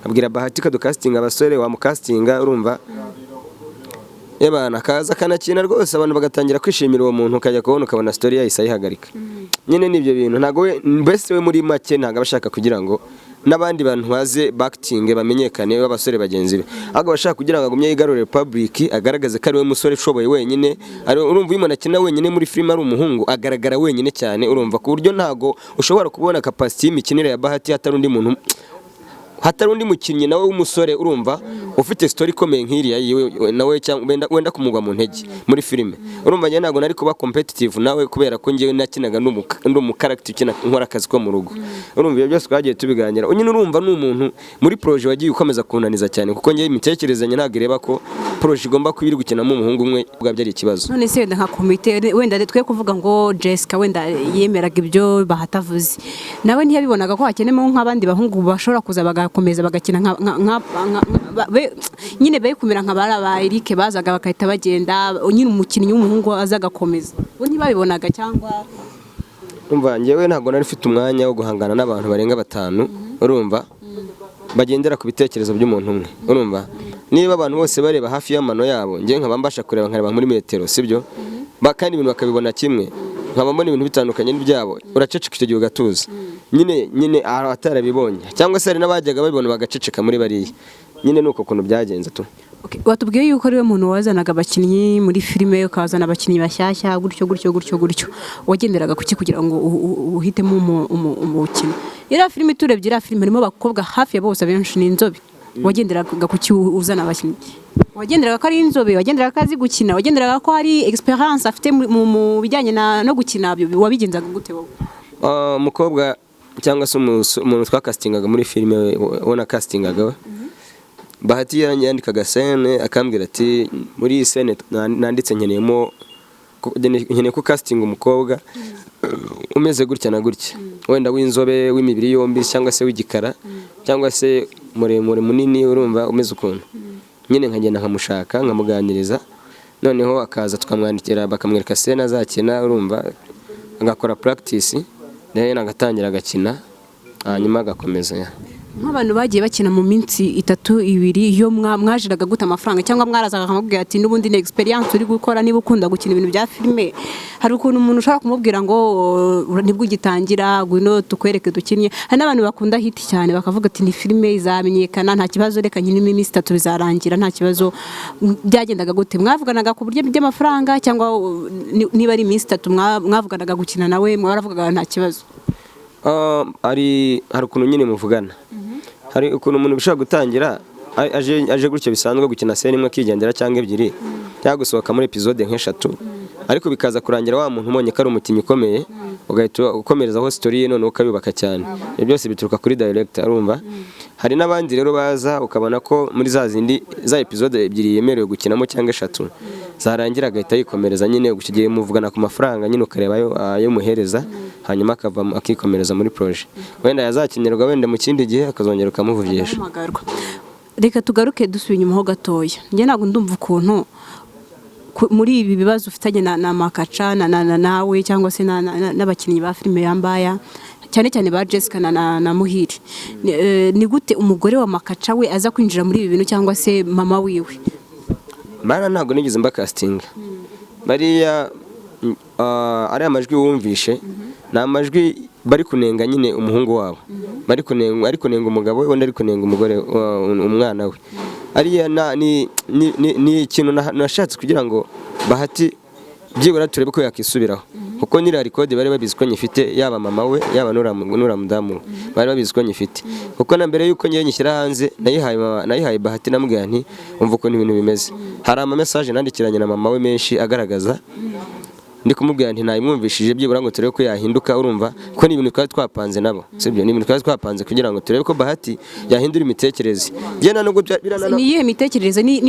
abwira Bahati ko dukasitinga abasore, wamukasitinga, urumva, yabana akaza akanakina rwose, abantu bagatangira kwishimira uwo muntu, ukajya kubona ukabona story yahise ayihagarika nyine. N'ibyo bintu ntabwo we mbese, we muri make ntabwo aba ashaka kugira ngo n'abandi bantu baze bakitinge bamenyekane b'abasore bagenzi be, ahubwo aba ashaka kugira ngo agumye yigarurire public, agaragaze ko ari we musore ushoboye wenyine. Urumva iyo umuntu akina wenyine muri filime ari umuhungu, agaragara wenyine cyane, urumva, ku buryo ntabwo ushobora kubona capacity y'imikinire ya Bahati hatari undi muntu, hatari undi mukinnyi nawe w'umusore, urumva, ufite story ikomeye nk'iriya yiwe nawe, cyangwa wenda kumugwa mu ntege muri filime. Urumva njye ntabwo nari kuba competitive nawe, kubera ko njyewe nakinaga ndi umukaragita ukina nkora akazi ko mu rugo. Urumva ibyo byose twagiye tubiganira nyine. Urumva ni umuntu muri projet wagiye ukomeza kunaniza cyane, kuko njyewe imitekerereze ntabwo ireba ko projet igomba kuba iri gukinamo umuhungu umwe ubwabyo ari ikibazo. None se wenda nka komite, wenda twe kuvuga ngo Jessica wenda yemeraga ibyo Bahati avuze, nawe ntiyabibonaga ko hakenemo nk'abandi bahungu bashobora kuza bagakomeza bagakina nyine be kumera nka bari aba Eric bazaga bagahita bagenda, nyine umukinnyi w'umuhungu aza agakomeza. Bo ntibabibonaga cyangwa? Umva, njyewe ntabwo nari mfite umwanya wo guhangana n'abantu barenga batanu, urumva, bagendera ku bitekerezo by'umuntu umwe. Urumva, niba abantu bose bareba hafi y'amano yabo, njyewe nkaba mbasha kureba nkareba muri metero, sibyo? Kandi ibintu bakabibona kimwe, nkaba mbona ibintu bitandukanye n'ibyabo, uraceceka icyo gihe ugatuza nyine atarabibonye, cyangwa se hari n'abajyaga babibona bagaceceka muri bariya. Nyine ni uko kuntu byagenze tu. Okay, watubwiye yuko ariwe muntu wazanaga abakinnyi muri filime, ukazana abakinnyi bashyashya gutyo gutyo gutyo gutyo. Wagenderaga kuki kugira ngo uhitemo umukino? Iriya filime turebye, iriya filime harimo abakobwa hafi ya bose, abenshi ni inzobe. Wagenderaga kuki uzana abakinnyi? Wagenderaga ko ari inzobe? Wagenderaga ko azi gukina? Wagenderaga ko hari experience afite mu bijyanye no gukina? Wabigenzaga gute wowe? Umukobwa cyangwa se umuntu twakasitingaga muri filime, we nakasitingaga we, Bahati, yandikaga scène akambwira ati: "Muri iyi scène nanditse nkeneye ko casting umukobwa umeze gutya na gutya, wenda w'inzobe, w'imibiri yombi, cyangwa se w'igikara, cyangwa se muremure, munini, urumva, umeze ukuntu." Nyine nkagenda nkamushaka, nkamuganiriza, noneho akaza tukamwandikira, bakamwereka scène azakina, urumva, agakora practice, then agatangira agakina, hanyuma agakomeza ya. Nk'abantu bagiye bakina mu minsi itatu, ibiri, iyo mwajiraga gute amafaranga? Cyangwa mwarazaga akamubwira ati: "N'ubundi ni experience uri gukora, niba ukunda gukina ibintu bya filime"? Hari ukuntu umuntu ushobora kumubwira ngo: "Oh, nibwo ugitangira, ngwino tukwereke dukinnye." Hari n'abantu bakunda hit cyane, bakavuga ati: "Ni filime izamenyekana, nta kibazo, reka nkinemo iminsi 3 bizarangira, nta kibazo." Byagendaga gute? Mwavuganaga ku buryo by'amafaranga, cyangwa niba ari iminsi 3 mwavuganaga gukina nawe, mwaravugaga nta kibazo? Hari ukuntu nyine muvugana, hari ukuntu umuntu bishobora gutangira aje gutyo bisanzwe gukina scène imwe akigendera, cyangwa ebyiri, cyangwa gusohoka muri episode nk'eshatu, ariko bikaza kurangira wa muntu ubonye ko ari umukinnyi ukomeye, ugahita ukomerezaho story ye, noneho ukayubaka cyane. Ibyo byose bituruka kuri director, urumva. Hari n'abandi rero baza ukabona ko muri za zindi za episode ebyiri yemerewe gukinamo cyangwa eshatu zarangira agahita yikomereza. Nyine icyo gihe muvugana ku mafaranga nyine, ukareba ayo muhereza, hanyuma akavamo akikomereza muri projet, wenda yazakenerwa wenda mu kindi gihe akazongera ukamuvugisha. Agahamagarwa. Reka tugaruke dusubiye inyuma ho gatoya. Njye ntabwo ndumva ukuntu muri ibi bibazo ufitanye na Makaca na nawe cyangwa se n'abakinnyi ba filime ya Mbaya, cyane cyane ba Jessica na Muhire, ni gute umugore wa Makaca we aza kwinjira muri ibi bintu, cyangwa se mama wiwe? Bana ntabwo nigeze mbakasitinga bariya. Ariya majwi wumvishe ni amajwi bari kunenga nyine umuhungu wabo, bari kunenga, ari kunenga umugabo we, undi ari kunenga umugore, umwana we. Ariya ni ikintu nashatse kugira ngo Bahati byibura turebe ko yakisubiraho, kuko nyiri record bari babizi ko nyifite, yaba mama we, yaba nura mudamu we, bari babizi ko nyifite, kuko na mbere yuko ngiye nyishyira hanze nayihaye mama, nayihaye Bahati, namubwira nti: "Umva ukuntu ibintu bimeze." Hari ama message nandikiranye na mama we menshi agaragaza ndi kumubwira nti nayimwumvishije byibura ngo turebe ko yahinduka, urumva ko ni ibintu twari twapanze nabo, sibyo? Ni ibintu twari twapanze kugira ngo turebe ko Bahati yahindura imitekerereze. Njye na nubwo Ni iyihe mitekerereze? Ni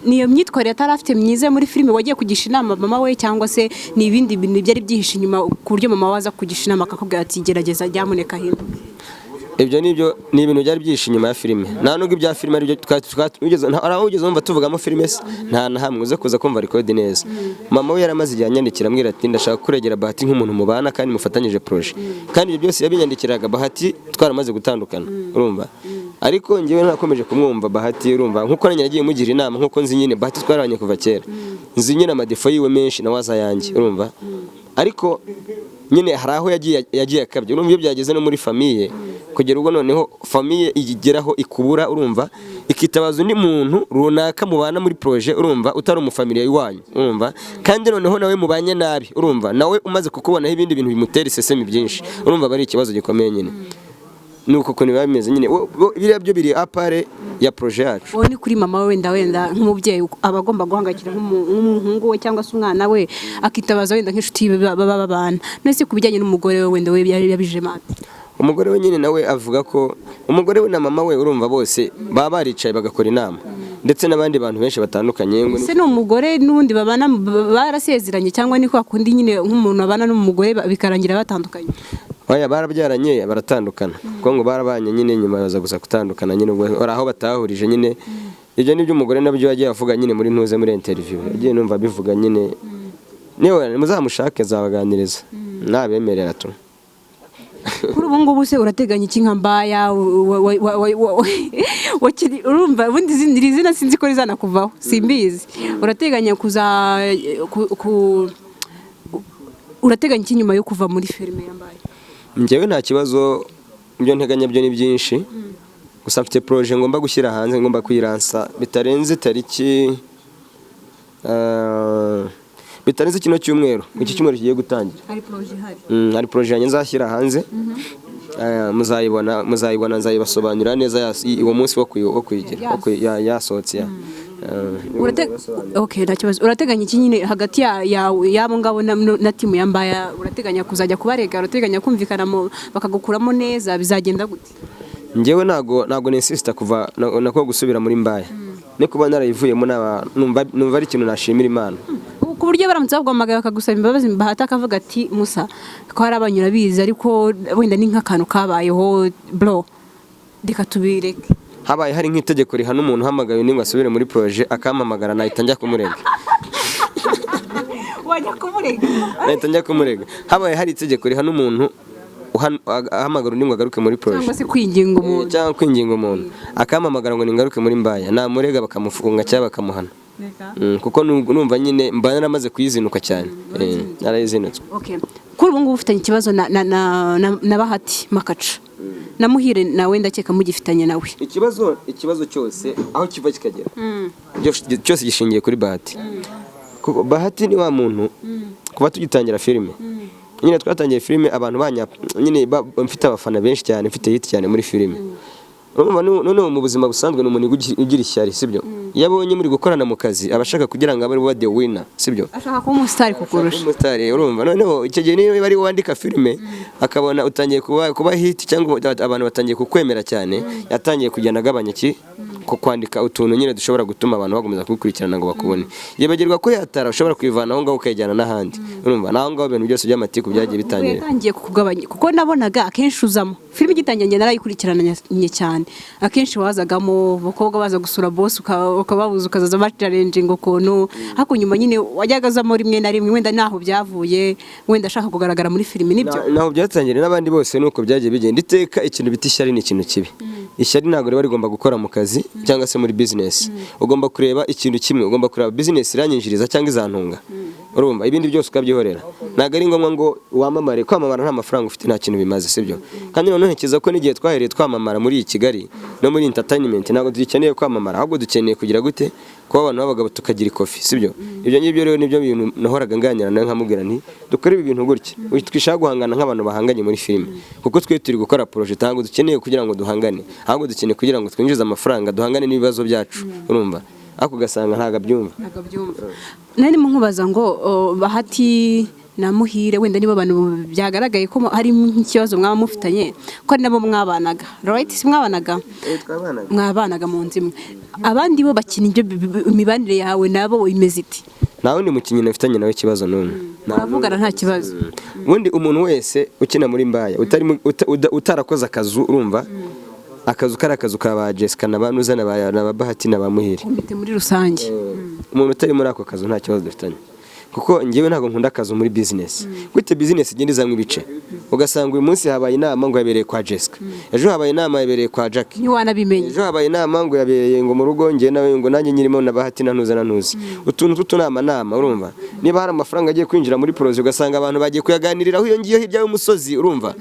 iyo myitwarire atari afite myiza muri filime wagiye kugisha inama mama we, cyangwa se ni ibindi bintu byari byihishe inyuma ku buryo mama we aza kugisha inama akakubwira ati: "Gerageza, nyamuneka hinduke"? Ibyo nibyo ni ibintu byari byihishe inyuma ya filime. Nta nubwo ibya filime aribyo hari aho wigeze wumva tuvugamo filime se? Nta na hamwe. Uze kuza kumva record neza. Mama we yaramaze igihe anyandikira ambwira ati: "Ndashaka kuregera Bahati nk'umuntu mubana kandi mufatanyije projet." Kandi ibyo byose yabinyandikiraga Bahati twaramaze gutandukana, urumva. Ariko njyewe nakomeje kumwumva Bahati, urumva, nkuko nanjye nagiye mugira inama, nkuko nzi nyine Bahati twarabanye kuva kera, nzi nyine ama défauts yiwe menshi nawe aza ayanjye, urumva. Ariko nyine hari aho yagiye akabya, urumva, iyo byageze no muri famille, kugera ubwo noneho famille igeraho ikubura, urumva, ikitabaza undi muntu runaka mubana muri projet, urumva, utari umufamiliya wanyu, urumva, kandi noneho nawe mubanye nabi, urumva, nawe umaze kukubonaho ibindi bintu bimutera isesemi byinshi, urumva, aba ari ikibazo gikomeye nyine. Ni uko ukuntu biba bimeze nyine. Biriya byo biri à part ya projet yacu. Wowe ni kuri mama we, wenda nk'umubyeyi aba agomba guhangayikira nk'umuhungu we cyangwa se umwana we, akitabaza wenda nk'inshuti baba babana. None se ku bijyanye n'umugore we, wenda we yabijemo ate? Umugore we nyine nawe avuga ko umugore we na mama we, urumva, bose baba baricaye bagakora inama, ndetse n'abandi bantu benshi batandukanye ngo Ese ni umugore n'ubundi babana barasezeranye, cyangwa ni kwa kundi nyine nk'umuntu abana n'umugore bikarangira batandukanye? Oya, barabyaranye baratandukana, kuko ngo barabanye nyine, nyuma baza gusa gutandukana nyine. Ubwo hari aho batahurije nyine. Ibyo ni umugore nabyo yagiye avuga nyine muri ntuze, muri interview yagiye numva abivuga nyine. Niwe muzamushake, nzabaganiriza nabemerera tu. Kuri ubu ngubu se urateganya iki nka Mbaya? Urumva ubundi iri zina sinzi ko rizanakuvaho, simbizi. Urateganya kuza urateganya iki nyuma yo kuva muri filime ya Mbaya? Njyewe nta kibazo, ibyo nteganya byo ni byinshi. Gusa mfite projet ngomba gushyira hanze, ngomba kuyiransa bitarenze tariki, bitarenze kino cyumweru, iki cyumweru kigiye gutangira. Hari projet ihari? Hari projet yanjye nzashyira hanze. Muzayibona, nzayibasobanurira neza uwo munsi wo kuyigira, yasohotse ya. Okay, nta kibazo. Urateganya iki nyine hagati y'abo ngabo na team ya Mbaya? Urateganya kuzajya kubarega? Urateganya kumvikana bakagukuramo neza? Bizagenda gute? Njyewe ntago ninsista kuva nako gusubira muri Mbaya. Ni kuba narayivuyemo numva ari ikintu nashimira Imana. Ku buryo baramutse baguhamagaye bakagusaba imbabazi, Bahati akavuga ati: "Musa, ko hari abanyura bizi, ariko wenda ni nk'akantu kabayeho bro, reka tubireke." Habaye hari nk'itegeko rihana umuntu uhamagaye undi ngo asubire muri projet, akampamagara, nahita njya kumurega. Wajya kumurega? Nahita njya kumurega. Habaye hari itegeko rihana umuntu ahamagara undi ngo agaruke muri projet. Cyangwa se kwinginga umuntu. Cyangwa kwinginga umuntu, akampamagara ngo ningaruke muri Mbaya, namurega bakamufunga cyangwa bakamuhana. Kuko numva nyine mba naramaze kuyizinuka cyane. Narayizinutswe. Okay. Kuri ubu ngubu ufitanye ikibazo na Bahati Makaca, na Muhire nawe ndakeka mugifitanye nawe. Ikibazo cyose aho kiva kikagera, cyose gishingiye kuri Bahati, kuko Bahati ni wa muntu kuba tugitangira filime nyine, twatangiye filime abantu banya nyine mfite abafana benshi cyane, mfite hit cyane muri filime. Urumva, noneho mu buzima busanzwe ni umuntu ugira ishyari, sibyo? Iyo abonye muri gukorana mu kazi, aba ashaka kugira ngo abe ari we the winner, sibyo? Ashaka kuba umusitari kukurusha. Umusitari, urumva. Noneho icyo gihe niba ari we wandika filime, akabona utangiye kuba hit cyangwa abantu batangiye kukwemera cyane, yatangiye kugenda agabanya iki ko kwandika utuntu nyine dushobora gutuma abantu bakomeza kugukurikirana ngo bakubone. Yibagirwa ko yatara ushobora kuyivana aho ngaho ukayijyana n'ahandi. Urumva, naho ngaho ibintu byose by'amatiku byagiye Ubwo bitangira. Yatangiye kukugabanya, kuko nabonaga akenshi uzamo filime igitangira, njye narayikurikirana cyane. Akenshi wazagamo abakobwa baza gusura boss, ukababuza, ukazaza bacarenjinga ukuntu, ariko nyuma nyine wajyaga azamo rimwe na rimwe. Wenda naho byavuye, wenda ashaka kugaragara muri filime, nibyo? Naho byatangiriye, n'abandi bose nuko byagiye bigenda. Iteka ikintu bita ishyari ni ikintu kibi. Ishyari ntabwo riba rigomba gukora mu kazi cyangwa se muri business. Ugomba kureba ikintu kimwe, ugomba kureba business iranyinjiriza cyangwa izantunga, urumva, ibindi byose ukabyihorera. Ntabwo ari ngombwa ngo wamamare. Kwamamara nta mafaranga ufite nta kintu bimaze, sibyo? Kandi noneho ntekereza ko n'igihe twahereye twamamara muri iyi Kigali no muri entertainment, ntabwo dukeneye kwamamara, ahubwo dukeneye kugira gute? Kuba abantu b'abagabo, tukagira ikofi, sibyo? Ibyo ngibyo rero nibyo bintu nahoraga nganira nawe, nkamubwira nti: "Dukore ibi bintu gutya, twishaka guhangana nk'abantu bahanganye muri filime, kuko twe turi gukora projet. Ntabwo dukeneye kugira ngo duhangane, ahubwo dukeneye kugira ngo twinjize amafaranga, duhangane n'ibibazo byacu." Urumva, ariko ugasanga ntabwo abyumva. Ntabwo abyumva. Nari ndimo nkubaza ngo Bahati na Muhire, wenda nibo bantu byagaragaye ko hari nk'ikibazo mwaba mufitanye, ko ari nabo mwabanaga, right? Si mwabanaga? Mwabanaga mu nzu imwe. Abandi bo bakina ibyo, imibanire yawe nabo imeze iti? Nta wundi mukinnyi nafitanye nawe ikibazo n'umwe. Muravugana nta kibazo? Ubundi umuntu wese ukina muri Mbaya utari utarakoze akazu, urumva, akazu kari akazu ka ba Jessica na ba Nuza na ba Bahati na ba Muhire. Komite muri rusange. Umuntu utari muri ako kazu nta kibazo dufitanye, kuko njyewe ntabwo nkunda akazu muri business. Gute business igenda izamo ibice, ugasanga uyu munsi habaye inama ngo yabereye kwa Jessica, ejo habaye inama yabereye kwa Jackie, Ntiwanabimenya. ejo habaye inama ngo yabereye ngo mu rugo, njye nawe ngo nanjye nyirimo na Bahati na Ntuza na Ntuza, utuntu tw'utunama nama. Urumva, niba hari amafaranga agiye kwinjira muri projet, ugasanga abantu bagiye kuyaganiriraho iyo ngiyo hirya y'umusozi. Urumva,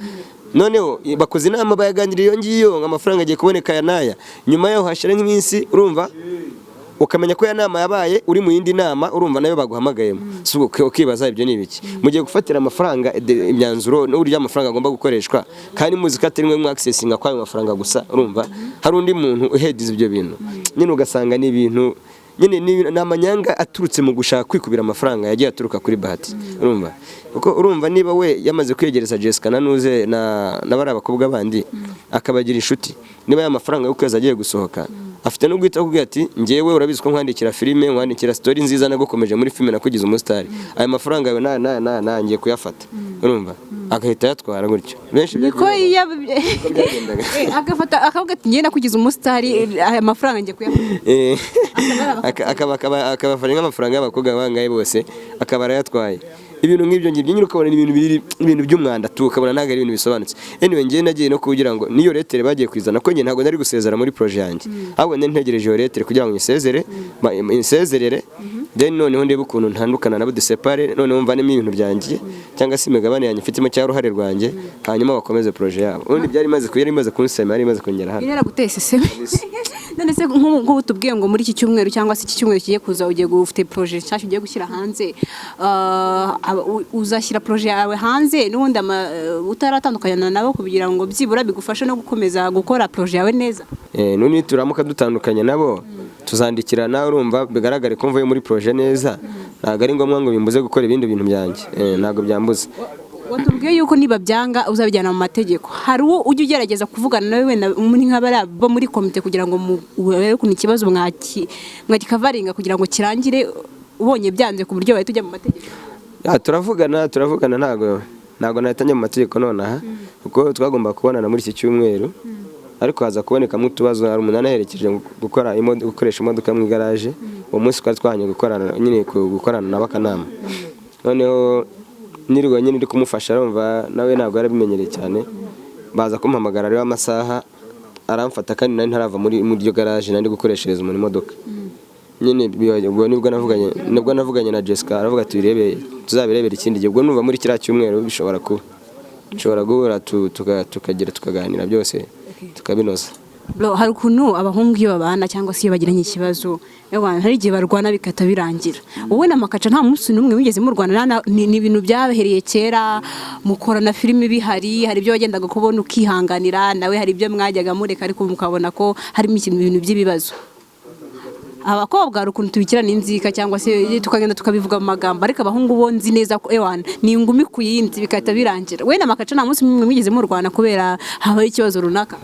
noneho bakoze inama, bayaganirira iyo ngiyo ngo amafaranga agiye kuboneka aya n'aya. Nyuma yaho hashira nk'iminsi, urumva, ukamenya ko ya nama yabaye uri mu yindi nama, urumva, nayo baguhamagayemo. Si ubwo ukibaza ibyo ni ibiki mugiye gufatira amafaranga, imyanzuro n'uburyo amafaranga agomba gukoreshwa, kandi muzi ko atari mwe mwakisesinga kw'ayo mafaranga gusa? Urumva, hari undi muntu uhediza ibyo bintu nyine, ugasanga ni ibintu nyine ni amanyanga aturutse mu gushaka kwikubira amafaranga yagiye aturuka kuri Bahati. Urumva, kuko urumva niba we yamaze kwiyegereza Jessica na Nuze na bariya bakobwa bandi, akabagira inshuti, niba ya mafaranga y'ukwezi agiye gusohoka Afite no guhita akubwira ati: "Njyewe urabizi ko nkwandikira filime, nkwandikira story nziza, nagukomeje muri filime, nakugize umusitari, aya mafaranga yawe naya naya naya naya ngiye kuyafata." Urumva, agahita ayatwara gutyo. Benshi Niko byagiye iyo byagendaga. Agafata akavuga ati: "Njye nakugize umusitari, aya mafaranga ngiye kuyafata." Akabafasha nk'amafaranga y'abakobwa bangahe bose, akaba arayatwaye. Ibintu nk'ibyo ngibyo nyine, ukabona ni ibintu biri, ibintu by'umwanda tu, ukabona ntabwo ari ibintu bisobanutse. Anyway, njye nagiye no kugira ngo niyo lettre bagiye kuyizana, ko njye ntabwo nari gusezera muri projet yanjye, ahubwo nari ntegereje iyo lettre kugira ngo nyisezere, insezerere, then noneho ndebe ukuntu ntandukana nabo, dusepare, noneho mvanemo ibintu byanjye cyangwa se imigabane yanjye mfitemo cyangwa uruhare rwanjye, hanyuma bakomeze projet yabo. Ubundi byari imaze, yari imaze kunsema, yari imaze kongera hano. Yari yaraguteye iseseme. None se nk'ubu tubwiye ngo muri iki cyumweru cyangwa se iki cyumweru kigiye kuza ugiye gufite projet nshyashya ugiye gushyira hanze, uzashyira projet yawe hanze n'ubundi utaratandukana nabo, kugira ngo byibura bigufashe no gukomeza gukora projet yawe neza? None turamuka dutandukanye nabo, tuzandikirana, urumva, bigaragare ko mvuye muri projet neza. Ntabwo ari ngombwa ngo bimbuze gukora ibindi bintu byanjye. Ntabwo byambuza. Watubwiye yuko niba byanga uzabijyana mu mategeko. Hari uwo ujya ugerageza kuvugana nawe, wenda muri nk'abari bo muri komite, kugira ngo murebe ukuntu ikibazo mwakikavaringa kugira ngo kirangire, ubonye byanze ku buryo bahita ujya mu mategeko? Ya, turavugana, turavugana. Ntabwo nahita njya mu mategeko nonaha, kuko twagomba kubonana muri iki cyumweru, ariko haza kubonekamo utubazo. Hari umuntu anaherekeje gukoresha imodoka mu igaraje uwo munsi twari twahanye gukorana nyine, gukorana nabo akanama. Noneho nirirwa nyine ndi kumufasha, arumva nawe ntabwo yarabimenyereye cyane, baza kumpamagara rero amasaha aramfata, kandi nari ntarava muri iryo garaje nari ndi gukoreshereza umuntu imodoka nyine. Ubwo nibwo navuganye na Jessica, aravuga ati: "Birebe, tuzabirebera ikindi gihe." Ubwo numva muri kiriya cyumweru bishobora kuba, dushobora guhura, tukagira tukaganira byose tukabinoza. Bro, hari ukuntu abahungu iyo babana cyangwa se iyo bagiranye ikibazo, ewana, hari igihe barwana bigahita birangira. Wowe na Makaca nta munsi n'umwe wigeze murwana? Ni ibintu byahereye kera mukorana filime bihari, hari ibyo wagendaga kubona ukihanganira nawe, hari ibyo mwajyaga mureka, ariko mukabona ko harimo ikintu, ibintu by'ibibazo. Abakobwa hari ukuntu tubikirana inzika cyangwa se tukagenda tukabivuga mu magambo, ariko abahungu bo nzi neza ko ewana ni ingumi ku yindi, bigahita birangira. We na Makaca nta munsi n'umwe mwigeze murwana kubera habaye ikibazo runaka?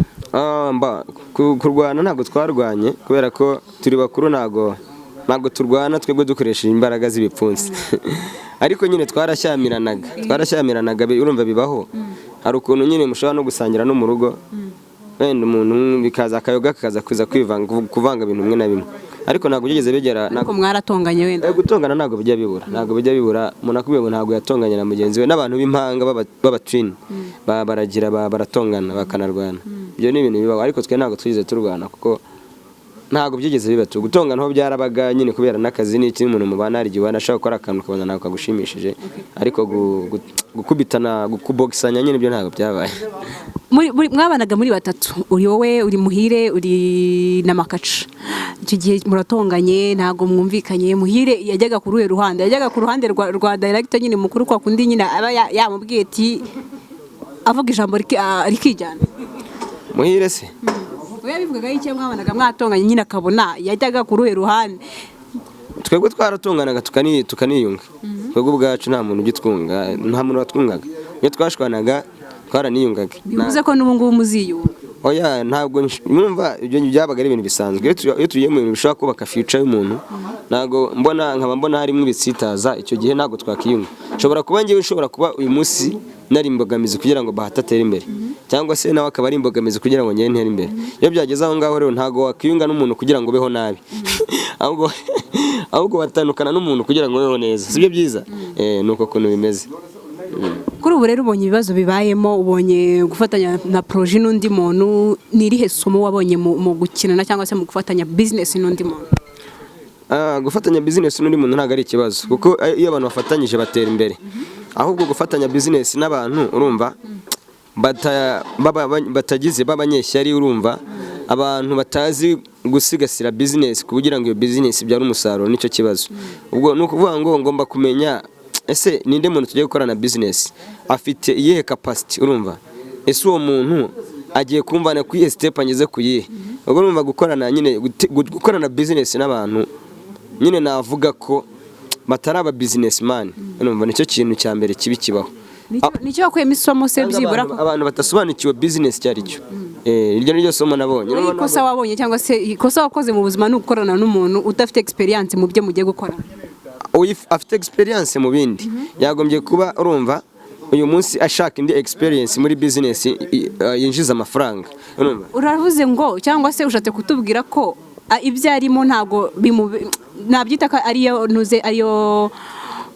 Mba kurwana ntabwo twarwanye, kubera ko turi bakuru, ntabwo turwana twebwe dukoresheje imbaraga z'ibipfunsi, ariko nyine twarashyamiranaga, urumva bibaho. Hari ukuntu nyine mushobora no gusangira no mu rugo, wenda umuntu bikaza akayoga kakaza kuza kwivanga, kuvanga ibintu bimwe na bimwe, ariko ntabwo byigeze bigera Ariko mwaratonganye wenda? Gutongana ntabwo bijya bibura, ntabwo bijya bibura. Umuntu akubwiye ngo ntabwo yatonganye na mugenzi we, n'abantu b'impanga b'abatwini baragira baratongana bakanarwana, ibyo ni ibintu bibaho, ariko twe ntabwo twigeze turwana, kuko ntabwo byigeze biba tu. Gutongana ho byarabaga nyine kubera n'akazi n'iki, umuntu mubana hari igihe ubona ashaka gukora akantu ukabona ntabwo kagushimishije, ariko gukubitana, kubogisanya nyine, ibyo ntabwo byabaye. Mwabanaga muri batatu, uri wowe, uri Muhire, uri na Makaca. Icyo gihe muratonganye, ntabwo mwumvikanye, Muhire yajyaga ku ruhe ruhande? Yajyaga ku ruhande rwa director nyine mukuru, kwa kundi nyine aba yamubwiye ati avuga ijambo rikijyana? Muhire se? We yabivugaga icyo mwabanaga mwatonganye nyine, akabona yajyaga ku ruhe ruhande? Twebwe twaratunganaga tukaniyunga twebwe ubwacu, nta muntu ugitwunga, nta muntu watwungaga. Iyo twashwanaga twaraniyungaga. Bivuze ko n'ubu ngubu muziyunga? Oya, ntabwo mwumva, ibyo byabaga ari ibintu bisanzwe. Iyo tugiye mu bintu bishobora kubaka future y'umuntu, ntabwo mbona, nkaba mbona harimo ibitsitaza, icyo gihe ntabwo twakiyunga. Nshobora kuba ngewe, ushobora kuba uyu munsi nari imbogamizi kugira ngo Bahati atere imbere, cyangwa se nawe akaba ari imbogamizi kugira ngo njyewe ntere imbere. Iyo byageze aho ngaho rero, ntabwo wakwiyunga n'umuntu kugira ngo ubeho nabi, ahubwo watandukana n'umuntu kugira ngo ubeho neza, sibyo byiza? Ni uko kuntu bimeze. Kuri ubu rero ubonye ibibazo bibayemo, ubonye gufatanya na projet n'undi muntu, ni irihe somo wabonye mu gukinana cyangwa se mu gufatanya business n'undi muntu? Gufatanya business n'undi muntu ntabwo ari ikibazo, kuko iyo abantu bafatanyije batera imbere. Ahubwo gufatanya business n'abantu, urumva, batagize b'abanyeshyari, urumva, abantu batazi gusigasira business kugira ngo iyo business ibyare umusaruro, nicyo kibazo. Ubwo ni ukuvuga ngo ngomba kumenya: ese ninde muntu tugiye gukorana business, afite iyihe capacity? Urumva, ese uwo muntu agiye kumvana ku iyihe step angeze ku yihe? Ubwo urumva gukorana nyine, gukorana business n'abantu nyine navuga ko batari aba businessman, urumva nicyo kintu cya mbere kibi kibaho. Nicyo wakuyemo isomo se byibura? Abantu badasobanukiwe business icyo ari cyo. Iryo ni ryo somo nabonye. Wowe ikosa wabonye cyangwa se ikosa wakoze mu buzima ni ugukorana n'umuntu udafite experience mu byo mugiye gukora? Afite experience mu bindi, yagombye kuba, urumva, uyu munsi ashaka indi experience muri business yinjiza amafaranga, urumva. Uravuze ngo cyangwa se ushatse kutubwira ko ibyo arimo ntabwo nabyita ko ariyo ntuze, ariyo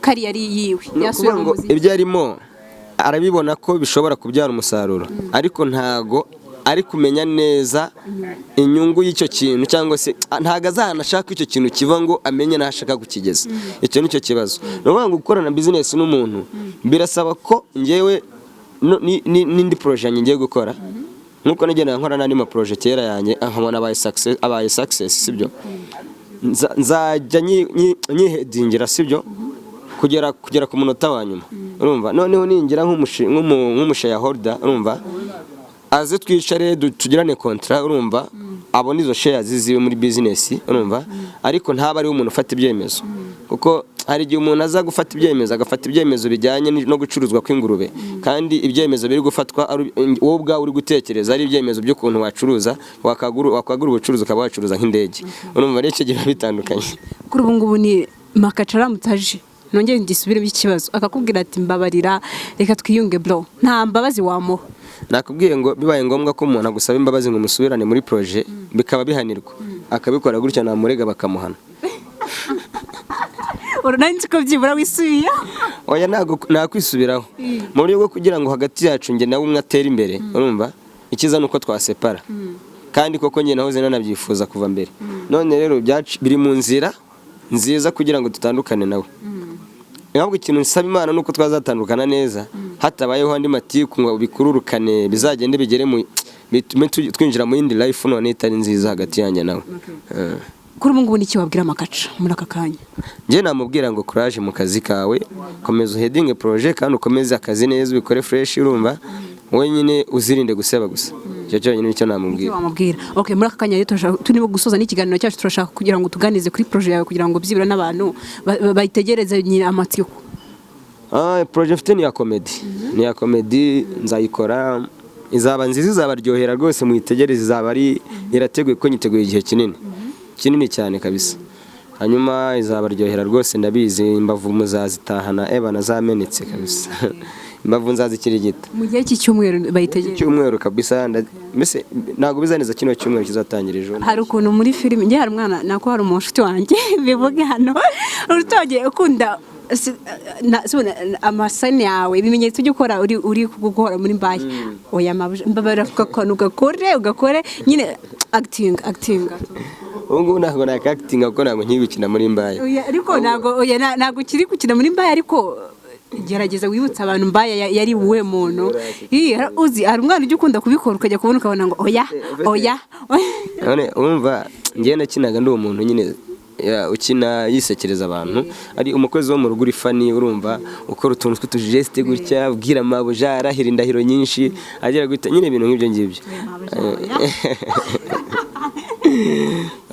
career yiwe? Ni Yasubira ukuvuga mu ngo muziki. Ibyo arimo arabibona ko bishobora kubyara umusaruro, ariko ntago ari kumenya neza inyungu y'icyo kintu, cyangwa se ntago azi ashaka icyo kintu kiva ngo amenye n'aho ashaka kukigeza. Icyo ni cyo kibazo. Ni ukuvuga ngo gukorana business n'umuntu birasaba ko ngewe n'indi projet yanjye ngiye gukora, nkuko nagendaga nkora n'andi ma projet kera yanjye, nkabona abaye success, sibyo? Nzajya nyihedingira, sibyo, kugera ku munota wa nyuma, urumva. Noneho ningira nk'umu shareholder, urumva, aze twicare tugirane contrat, urumva, abone izo shares ziwe muri business, urumva, ariko ntaba ari we umuntu ufata ibyemezo, kuko hari igihe umuntu aza gufata ibyemezo, agafata ibyemezo bijyanye no gucuruzwa kw'ingurube, kandi ibyemezo biri gufatwa ari wowe ubwawe uri gutekereza ari ibyemezo by'ukuntu wacuruza, wakwagura ubucuruzi ukaba wacuruza nk'indege, urumva. Rero icyo gihe biba bitandukanye. Kuri ubu ngubu ni Makaca aramutse aje, nongere ngisubiremo ikibazo, akakubwira ati: "Mbabarira, reka twiyunge bro," nta mbabazi wamuha? Nakubwiye ngo bibaye ngombwa ko umuntu agusaba imbabazi ngo musubirane muri projet, bikaba bihanirwa, akabikora gutya, namurega bakamuhana. Nari nzi ko byibura wisubiye. Oya, ntabwo nakwisubiraho. Mu buryo bwo kugira ngo hagati yacu njye nawe umwe atere imbere, urumva, icyiza ni uko twasepara. Kandi koko njye nahoze nanabyifuza kuva mbere. None rero biri mu nzira nziza kugira ngo dutandukane nawe. Ahubwo ikintu nsaba Imana ni uko twazatandukana neza, hatabayeho andi matiku ngo bikururukane, bizagende bigere mu bitume twinjira mu yindi life none itari nziza hagati yanjye nawe. Kuri ubu ngubu niki wabwira Makaca muri aka kanya? Njye namubwira ngo courage mu kazi kawe, komeza uhedinge projet kandi ukomeze akazi neza, ubikore fresh, urumva, wowe nyine uzirinde guseba gusa. Icyo cyonyine nicyo Icyo namubwira. wamubwira. Okay, muri aka kanya rero turimo gusoza n'ikiganiro cyacu, turashaka kugira ngo tuganize kuri projet yawe, kugira ngo byibura n'abantu bayitegereze nyine amatsiko. Projet mfite ni iya comedy, ni iya comedy. Nzayikora, izaba nziza, izabaryohera rwose, muyitegereze. Izaba ari irateguye kuko nyiteguye igihe kinini kinini cyane kabisa. Hanyuma izabaryohera rwose, ndabizi. Imbavu muzazitahana, eba nazamenetse kabisa, imbavu nzazikirigita. Mu gihe cy'icyumweru bayitegereze. Cyumweru kabisa, mbese ntabwo bizaneza kino cyumweru kizatangira ejo. Hari ukuntu muri filime njye hari umwana, nako hari umushuti wanjye, bivuge hano, urutoge ukunda amasani yawe, ibimenyetso ujya ukora uri gukora muri Mbaya. Oya mabuja, mbabarira, akantu ugakore, ugakore nyine, acting, acting. Ubu ngubu ntabwo nakakitinga kuko ntabwo nkiri gukina muri Mbaya. Oya, ariko ntabwo, oya, ntabwo ukiri gukina muri Mbaya, ariko gerageza wibutse abantu Mbaya yari uwuhe muntu. Ii, uzi hari umwana ujya ukunda kubikora, ukajya kubona ukabona ngo oya, oya. None urumva njyewe nakinaga ndi umuntu nyine ukina yisekereza abantu, ari umukozi wo mu rugo uri funny, urumva, ukora utuntu tw'utujeste gutya, abwira mabuja, arahira indahiro nyinshi, agira gutya nyine, ibintu nk'ibyo ngibyo.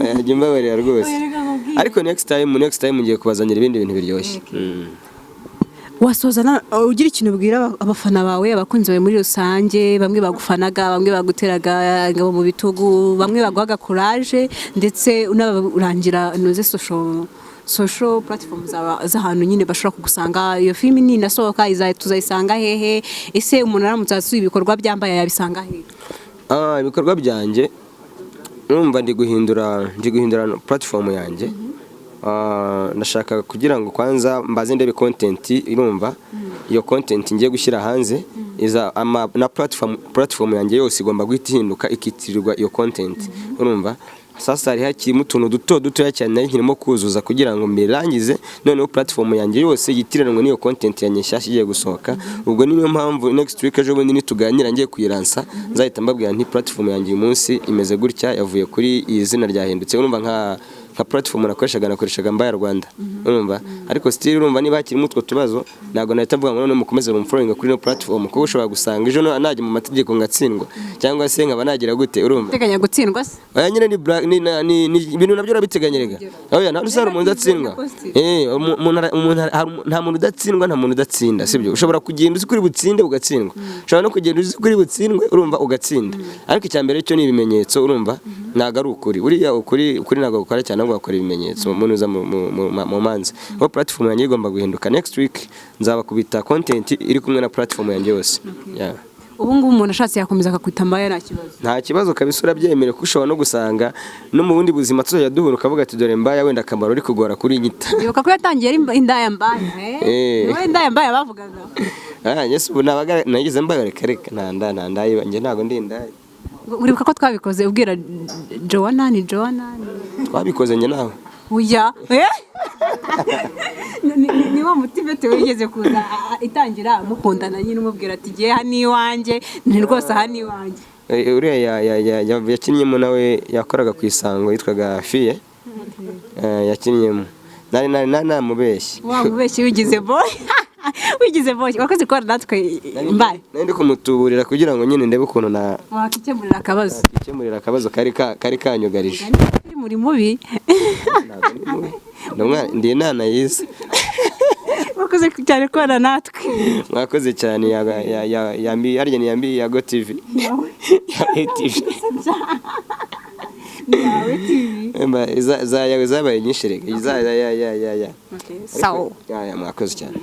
Oya, jya umbabarira rwose. Oya, reka nkubwire. Ariko next time ngiye kubazanira ibindi bintu biryoshye. Wasoza ugira ikintu ubwira abafana bawe, abakunzi bawe muri rusange, bamwe bagufanaga, bamwe baguteraga ingabo mu bitugu, bamwe baguhaga courage, ndetse unabarangira nuze social platform z'ahantu nyine bashobora kugusanga. Iyo filimi ninasohoka tuzayisanga hehe? Ese umuntu aramutse asuye ibikorwa byambaye yabisanga hehe? Ibikorwa byanjye, numva ndi guhindura platform yanjye. Ndashaka kugira ngo kwanza mbaze ndebe content, irumva, iyo content ngiye gushyira hanze iza na platform yanjye yose igomba guhita ihinduka, ikitirirwa iyo content, urumva. Sasa hari hakirimo utuntu duto dutoya cyane nari nkirimo kuzuza kugira ngo mbirangize, noneho platform yanjye yose yitiranwe n'iyo content yanjye nshyashya igiye gusohoka. Ubwo niyo mpamvu next week, ejo bundi, nituganira ngiye kuyiransa, nzahita mbabwira nti platform yanjye uyu munsi imeze gutya, yavuye kuri iyi zina, ryahindutse, urumva, nka Nka platform nakoreshaga Mbaya Rwanda, urumva? Ariko still, urumva, niba hakirimo utwo tubazo, ntabwo nahita mvuga ngo none mukomeze mumfollowing kuri no platform, kuko ushobora gusanga ejo najya mu mategeko ngatsindwa, cyangwa se nkaba nagira gute, urumva? Uteganya gutsindwa se? Oya nyine, ni black, ni ibintu nabyo urabiteganya rega. Oya, nta rusara umuntu udatsindwa. Umuntu nta muntu udatsindwa, nta muntu udatsinda, sibyo? Ushobora kugenda uzi kuri butsinde, ugatsindwa. Ushobora no kugenda uzi kuri butsindwe, urumva, ugatsinda. Ariko icya mbere cyo ni ibimenyetso, urumva? Ntabwo ari ukuri. Buriya ukuri ntabwo gukora cyane, ahubwo gakora ibimenyetso umuntu uza mu manza. Aho platform yanjye igomba guhinduka, next week nzabakubita content iri kumwe na platform yanjye yose. Yeah. Ubu ngubu umuntu ashatse yakomeza akakwita Mbaya, nta kibazo? Nta kibazo kabisa, urabyemere, kuko ushobora no gusanga no mu bundi buzima tuzajya duhura ukavuga ati: "Dore Mbaya." Wenda akamaro uri kugora kuri nyita. Ibuka ko yatangiye ari indaya Mbaya, eh? Eh. Niwe indaya Mbaya bavugaga. Ah, yes, ubu nabaga nagize mbaga. Reka reka, nta nda, nta ndaya, njye ntabwo ndi indaya. Uribuka ko twabikoze ubwira Joanna, ni Joanna Twabikoze njye nawe? Oya. Eh? Ni wa mutivete wigeze kuza itangira mukundana nyine, umubwira ati: "Ngiye hano iwanjye, ni rwose aha ni iwanjye." Uriya yakinnyemo nawe, yakoraga ku Isango, yitwaga Fiye. Yakinnyemo, nari namubeshye. Wamubeshye, wigize boy, wigize boy. Wakoze kubana natwe, Mbaye. Nari ndi kumutuburira kugira ngo nyine ndebe ukuntu na wakikemurira akabazo. Ikemurira akabazo kari kanyugarije. Uri muri mubi. Ntabwo ndi mubi. Ndi ndi inana yize. Wakoze cyane kubana natwe. Mwakoze cyane. Ya ya ya yambi harya ni yambi Yago TV, ya TV. Yawe TV. Emba, za yawe zabaye nyinshi rega, za ya ya ya ya. Sawa. Ya, mwakoze cyane.